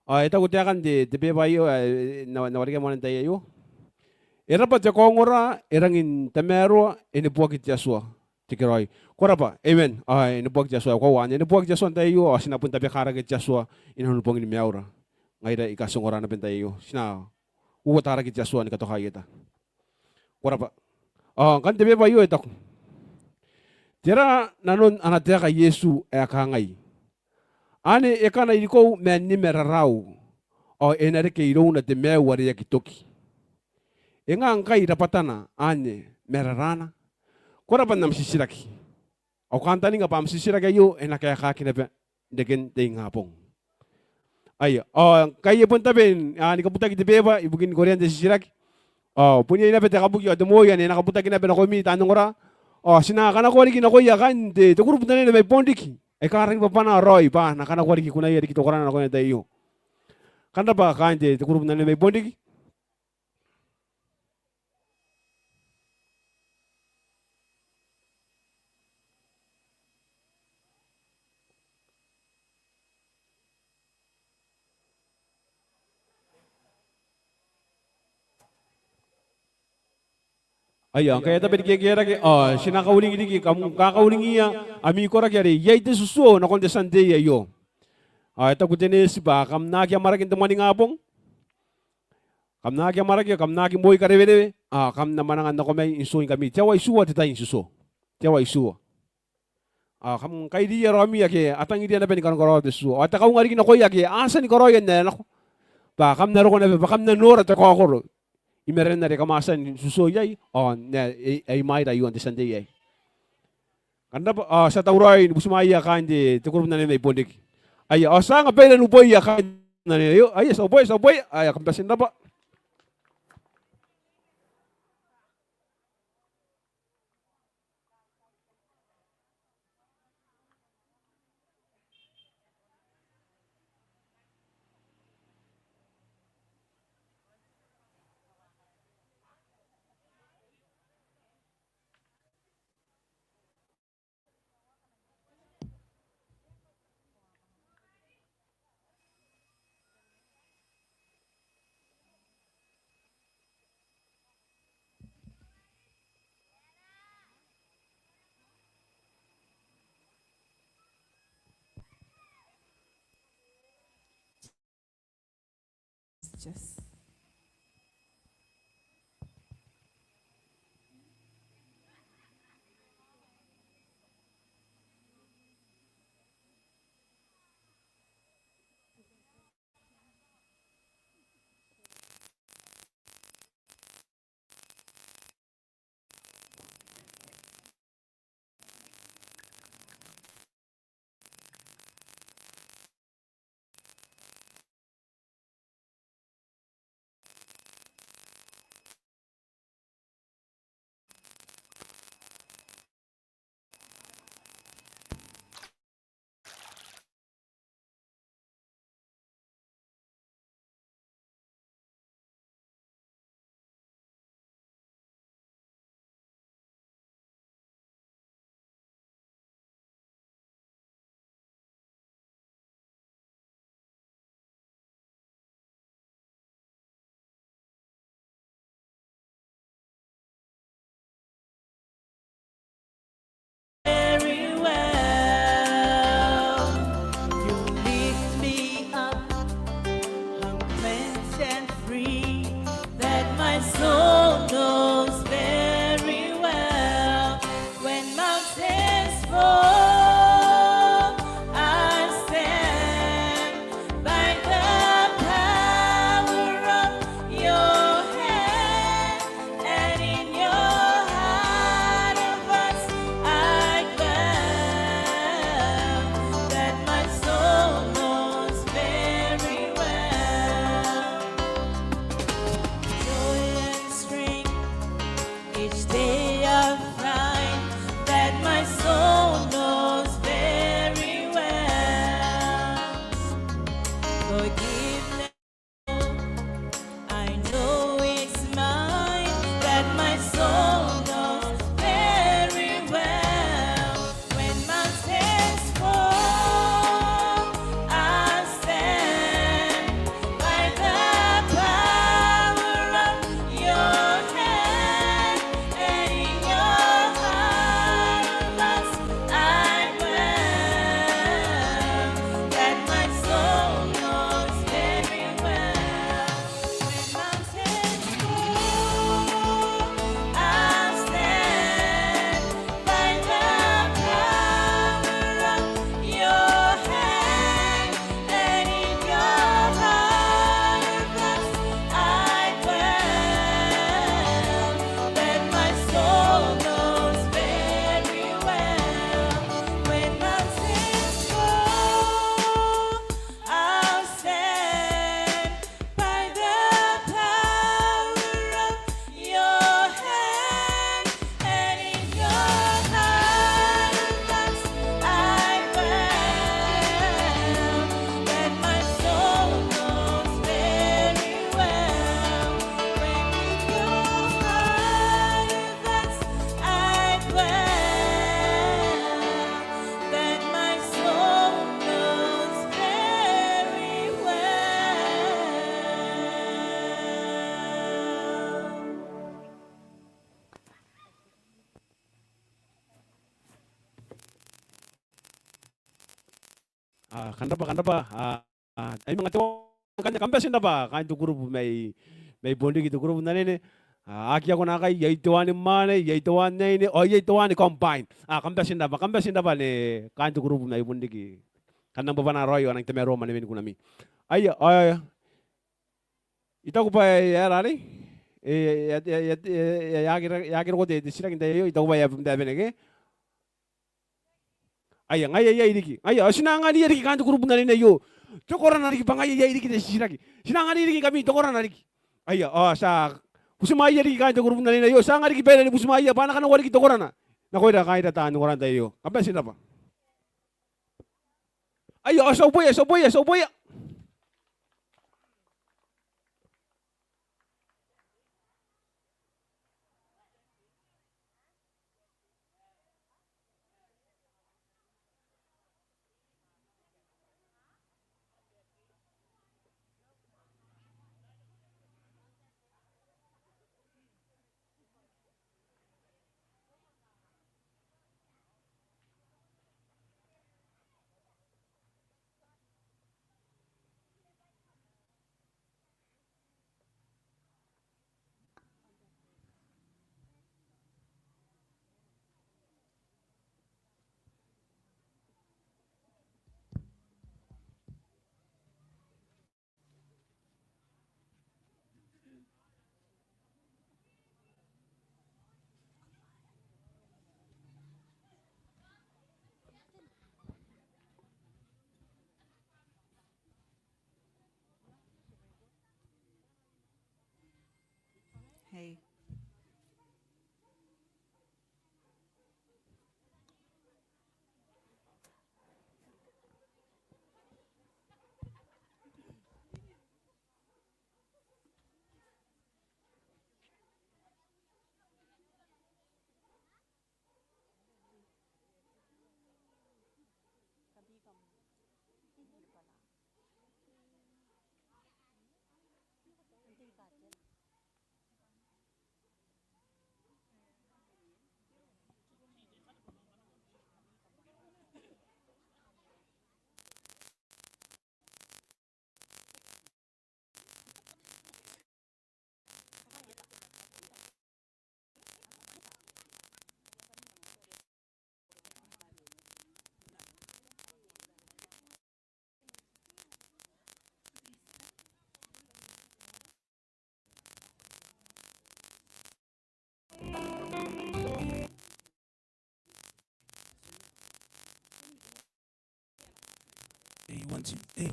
Ao e taku taekan te, te beba aio, ae, e, na, na warekia moa n te tai aio. E rab'a te kaongora, e rangi n tamaroa, e neboaki te Atua. Te kiraoi. Ko rab'a, amen. Ao e neboaki te Atua, e koaua anne. E neboaki te Atua n te tai aio, ao ti na bon tabeka rake te Atua inanon bongin maiura. Ngaira aika ti ongora naba n te tai aio. Ti na uotaraki te Atua ni katoka ieta. Ko rab'a. Ao ngkanne te beba aio e taku: Tera nanon ana taeka Iesu ae kangai: Ane e kana irikou ma nima rarau, ao e na reke irouna te maiu are aki toki. E nga ngkai rab'atana ane ma rarana? Ko rab'a n am titiraki. Au kantaninga bwa am titiraki aio e na kaekaki naba n reken te ingabong. Aia, ao ngkai e bon tabe n, a, ni kabutaki te beba ibukin korean te titiraki, ao bon iai naba te kabuki ao te moi ane e na kabutaki naba nakoimi taan ongora. Ao ti na kanakoa riki nakoia kaain te, te kurubu n anene mai Bonriki aika rangi ni bwabwana raoi bwa a na kanakoa riki kunaia riki te korana nakoia n te tai aio. Kam rab'a kaain te, te kurubu n anene mai Bonriki. Aia, ngkai e tabe ni kekerake, ao ti na kauring riki, kam kakauringia ami koraki are iai te tutuo nakon te tia n tei aio. Ao e taku te neeti bwa kam na aki amwarake n te moaningabong. Kam na aki amwarake, kam na aki moi karewerewe, ao kam na mwananga n nako mai n tuoingkami. Te aoa itiua te tai n tutuo. Te aoa itiua. Ao kam kairiia raomi ake a tangiria naba ni kanakoraoa te tutuo. Ao te kaunga riki nakoia ake a tia ni karaoia n ae nako, bwa kam na roko naba bwa kam na nora te kaokoro i marenan are kam a tia n tutuo iai ao n ae, ae imwaira i aon te Tianti aei. Kam rabwa, ao ti a tauraoi ni butimwaia kaain te, te kurubu n anene mai Bonriki. Aia, ao ti a anga baira n uboia kaain te kurubu n anene aio. Aia, ti a uboi, ti a uboi. Aia, kam bati n rabwa. Yes. Very well, you lift me up, I'm cleansed and free, that my soul knows very well. When mountains fall, I stand by the power of your hand, and in your heart of hearts I dwell, that my soul knows very well. Joy and strength each day I find, that my soul knows very well. Forgiveness I know is mine, that my soul knows very well. When mountains fall, I'll stand by the power of your hand, and in your heart of hearts I dwell, that my soul knows very well. When mountains fall, I'll stand by the power of your hand, and in your heart of hearts I dwell, that my soul knows very well. When mountains fall, I'll stand by the power of your hand, and in your heart of hearts I dwell, that my soul knows very well. When in your heart of hearts I dwell, that my soul knows very well. A, kam rabwa, kam rabwa, a, a, ai manga te wang ngkanne, kam bati n rabwa kaain te kurubu mai, mai Bonriki, te kurubu n anene. A, aki akona ngkai, iai te wani mwaane, iai te wani aine, ao iai te wani combine. A, kam bati n rabwa, kam bati n rabwa ne kaain te kurubu mai Bonriki. Kam na bobana raoi, ao nang tamaroa mwanewen kunami. Aia, aia. I taku bwa e aera arei? E, e, e aki roko te titiraki n tai aio, I taku bwa e a bamtabeneke. Aia, ngaia iai riki. Aia, ao ti na anganiia riki kaain te kurubu n anene aio. Te korana riki bwa ngaia iai riki te titiraki. Ti na anganiia riki ngkami te korana riki. Aia, ao ti a butimwaeia riki kaain te kurubu n anene aio. Ti a anga riki baira ni butimwaeia bwa a na kanakoa riki te korana nakoira kaain te ongora n tai aio. Kam bati n rabwa. Aia, ao ti a uboia, ti a uboia, ti a uboia. Hey. Hey, one, two, hey.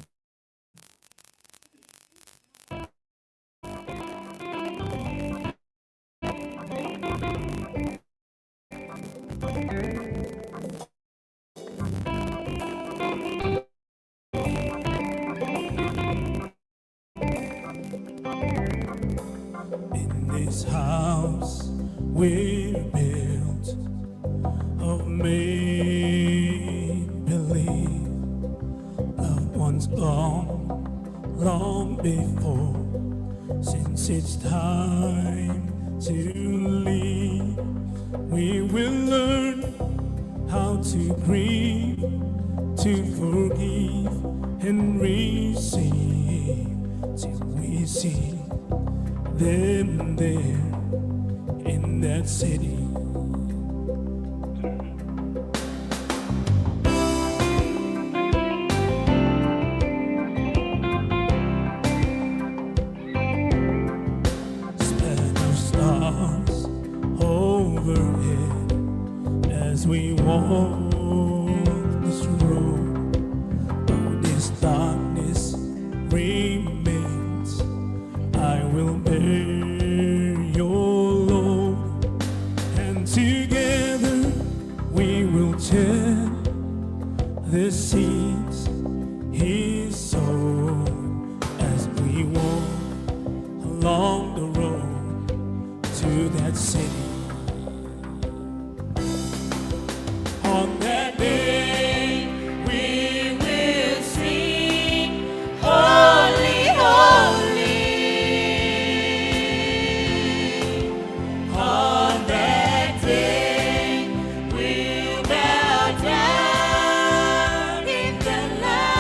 In this house we're built of make-believe, loved ones gone long before. Since it's time to leave, we will learn how to grieve, to forgive and receive, till we see them there in that city. Span of stars overhead as we walk this road. Though this darkness remains, I will bear your load, and together we will turn the seeds he sowed as we walk along the road to that city. On that day we will sing, "Holy, holy." On that day we'll bow down in the light.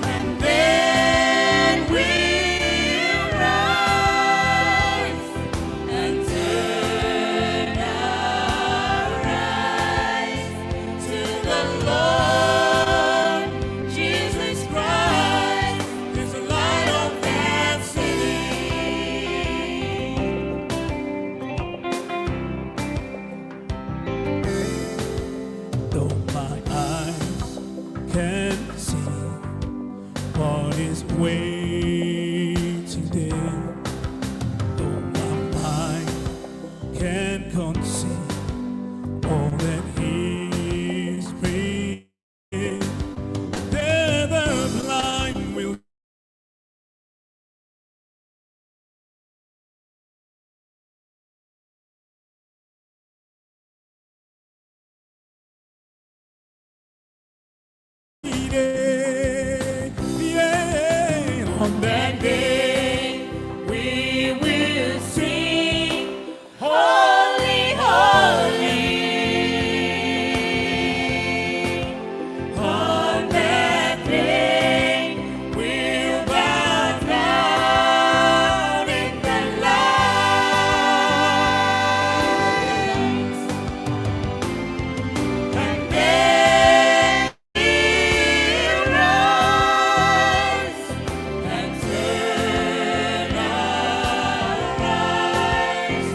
And then we waiting there, though my mind can conceive all that He's bringing. There the blind will On that day we will sing, "Holy, holy." On that day we'll bow down in the light. And then we'll rise and turn our eyes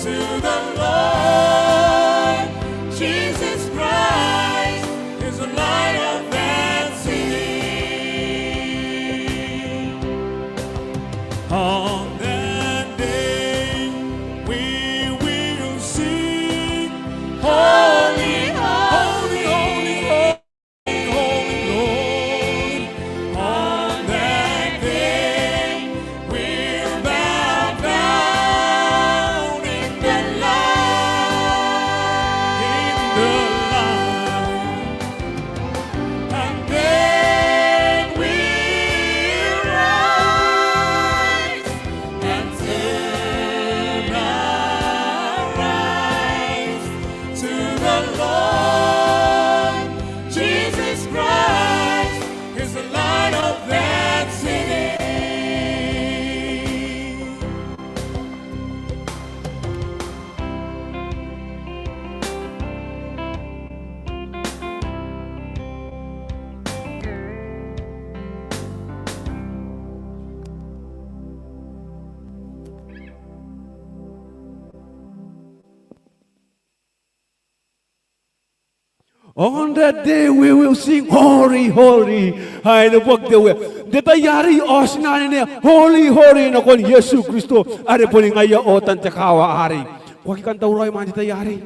to the Lord Jesus Christ, is the light of that city. On that day we will sing, "Holy, holy, holy, holy, holy Lord." On that day we'll bow down in the light, in the light. And then we'll rise and turn our eyes to the Lord Jesus Christ, is the light of that city. On that day we will sing, "Holy, holy." Ae neboaki te Uea. N te tai arei ao ti na anenea, "Holy, holy," nakon Iesu Kristo, are boni ngaia otan te kaawa arei. Ko aki kan tauraoi ma n te tai arei?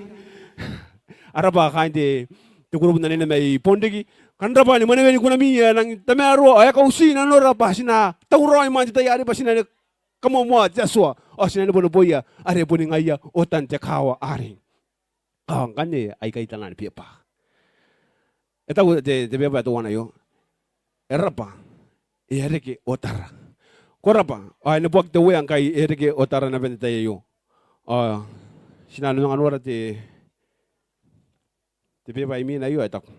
A rabwa kaain te, te kurubu n anene mai Bonriki. Kam rabwa ni mwaneweni kunami ae nang tamaroa ao e kauti nanora bwa ti na tauraoi ma n te tai arei bwa ti na kamoamoa te Atua ao ti na neboneboia are boni ngaia otan te kaawa arei. Ao ngkanne ai kaitana ni beba. E taku te, te beba ae teuana aio, "E rabwa, e a reke otara." Ko rabwa. Ao e neboaki te Uea ngkai e a reke otara naba n te tai aio. Ao ti na manga nora te, te beba imwina aio ae taku,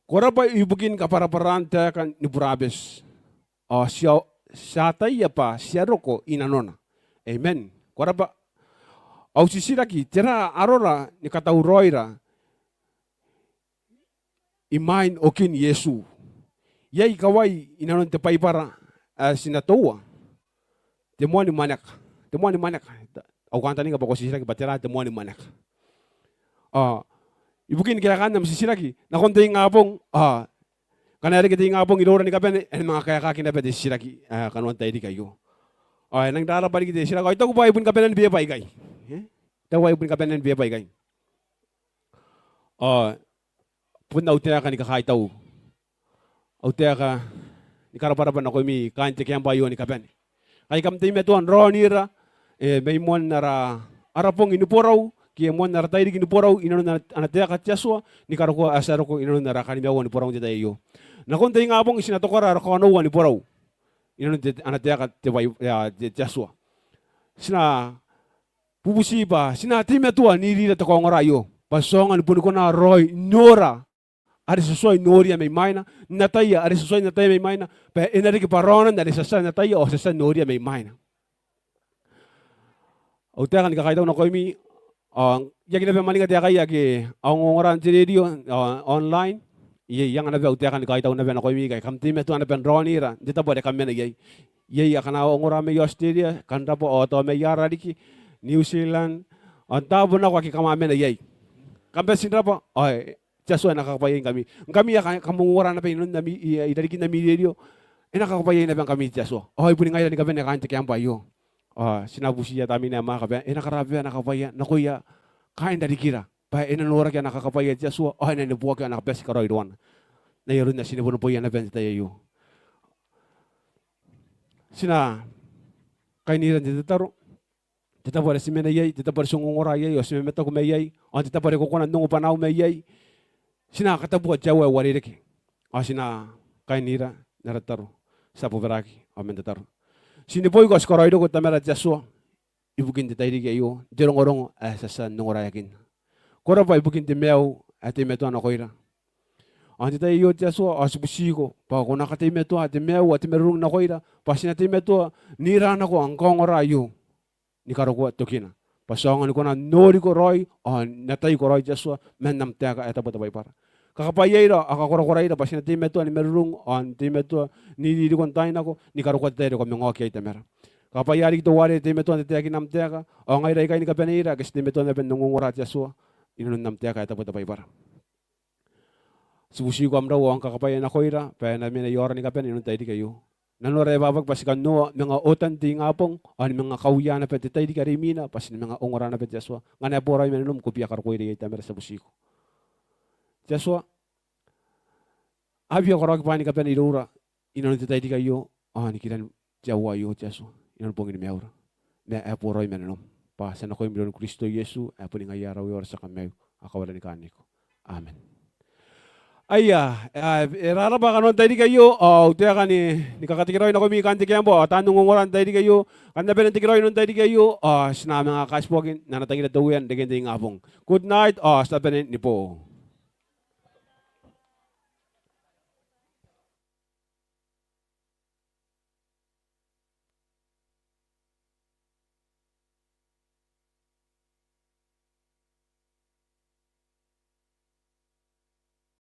"Ko rabwa ibukin kabwarabwaraan taeka ni burabeti. Ao ti a, ti a ataia bwa ti a roko i nanona." Amen. Ko rabwa. Au titiraki, tera arora ni katauraoira imwain okin Iesu? Iai kawai i nanon te Baibara ae ti na toua? Te moan mwaneka. Te moan mwaneka. Au kantaninga bwa ko titiraki bwa tera te moan mwaneka. Ao ibukin kaekaan am titiraki nakon te ingabong, ao ngkana e reke te ingabong iroura ni kabane, e na manga kaekaaki naba te titiraki, a, kanoan tairiki aio. Ao e nang rarabwa riki te titiraki, ao I taku bwa e boni kabanean beba ikai. E? I taku bwa e boni kabanean beba ikai. Ao bon au taeka ni kakaitau. Au taeka ni karabwarabwa nakoimi kaain te camp aio ni kabane. Ngkai kam teimatoa n raonira, e, mai moan ara, ara bong ni borau, ke moan ara tairiki ni borau, i nanon ana, ana taeka te Atua, ni karokoa ae ti a roko i nanon ara kanimaua ni borau n te tai aio. Nakon te ingabong ti na tokara ara kaonoua ni borau i nanon te, ana taeka te Bai-, e, te, te Atua. Ti na bubuti bwa ti na teimatoa n irira te kaongora aio bwa ti aonga ni boni kona raoi n nora are ti tuai noria mai mwaina, n ataia are ti tuai n ataia mai mwaina, bwa e na riki bwa raonan are ti a tia n ataia ao ti a tia n noria mai mwaina. Au taeka ni kakaitau nakoimi, ao I aki naba mwaninga taekaia ake a ongongora n te rerio, ao online, I, I anga naba au taeka ni kaitau naba nakoimi ngkai kam teimatoa naba n raonira n te tabo are kam mena iai. Iai akana ongora mai Australia, kam rabwa, ao tao mai ara riki, New Zealand, ao n taabo nako ake kam a mena iai. Kam bati n rabwa, ao te Atua e na kakabwaiaingkami. Ngkami ae kam ongora naba i nanon ami, i, i rarikin ami rerio, e na kakabwaiai naba ngkami te Atua. Ao e boni ngaira ni kabane kaain te kiambu aio. Ao ti na butiia tamneina ae mwaaka bwa e na karababaa ana kakabwaia nakoia kaain rarikira, bwa e na noraki ana kakabwaia te Atua ao e na neboaki ao e na kabatika raoi irouna. N ai aron ae ti neboneboia naba n te tai aio, ti na kainira n te tataro. Te tabo are ti mena iai, te tabo are ti ongongora iai ao ti mamataku mai iai, ao te tabo are ko kona n ongo bwanaau mai iai, ti na katabua te aua ae uarereke. Ao ti na kainira n ara tataro. Ti a bobaraaki ao man tataro. Ti neboiko ao ti karaoiroko Tamara te Atua ibukin te tairiki aio n te rongorongo ae ti a tia n ongoraeakinna. Ko rabwa ibukin te maiu ae teimatoa nakoira. Ao n te tai aio te Atua ao ti butiko bwa ko na kateimatoa te maiu ae te marurung nakoira bwa ti na teimatoa n ira nako ao n kaongora aio ni karokoa tokina bwa ti aonga ni kona n noriko raoi ao n ataiko raoi te Atua man am taeka ae tabu te Baibara. Kakabwaiaira ao kakorakoraira bwa ti na teimatoa ni marurung ao n teimatoa n iririko n taai nako ni karokoa te tai are ko manga oki iai Tamara. Kakabwaia riki teuare teimatoa n tataekina am taeka ao ngaira ikai ni kabaneira ake ti teimatoa naba n ongongora te Atua inanon am taeka ae tabu te Baibara. Ti butiko am rau ao am kakabwaia nakoira bwa e na mena aia aora ni kabane inanon te tairiki aio. Nanora e babaki bwa ti kan noa manga otan te ingabong ao ni manga kauia naba te tairiki are imwina bwa ti na manga ongora naba te Atua. Ngkana e boraoi ma nanom ko bia karokoira iai Tamara, ti a butiko. Te Atua, a bia karaoaki bwaai ni kabane iroura inanon te tairiki aio ao ni kiran te aoa aio te Atua inanon bongin maiura. Ma e boraoi ma nanom bwa ti a nakoim iroun Kristo Iesu ae boni ngaia ara Uea ao ara tia Kamaiu ao kawara ni kaaniko. Amen. Aia, e rarabwa kanoan te tairiki aio ao au taeka ni kakatekeraoi nakoimi kaain te kiambu ao taan ongongora n te tairiki aio. Kam na bane n tekeraoi inanon te tairiki aio ao ti na manga kaitiboaki n ana tangira te Uea n reken te ingabong. Good night ao ti a bane ni boo.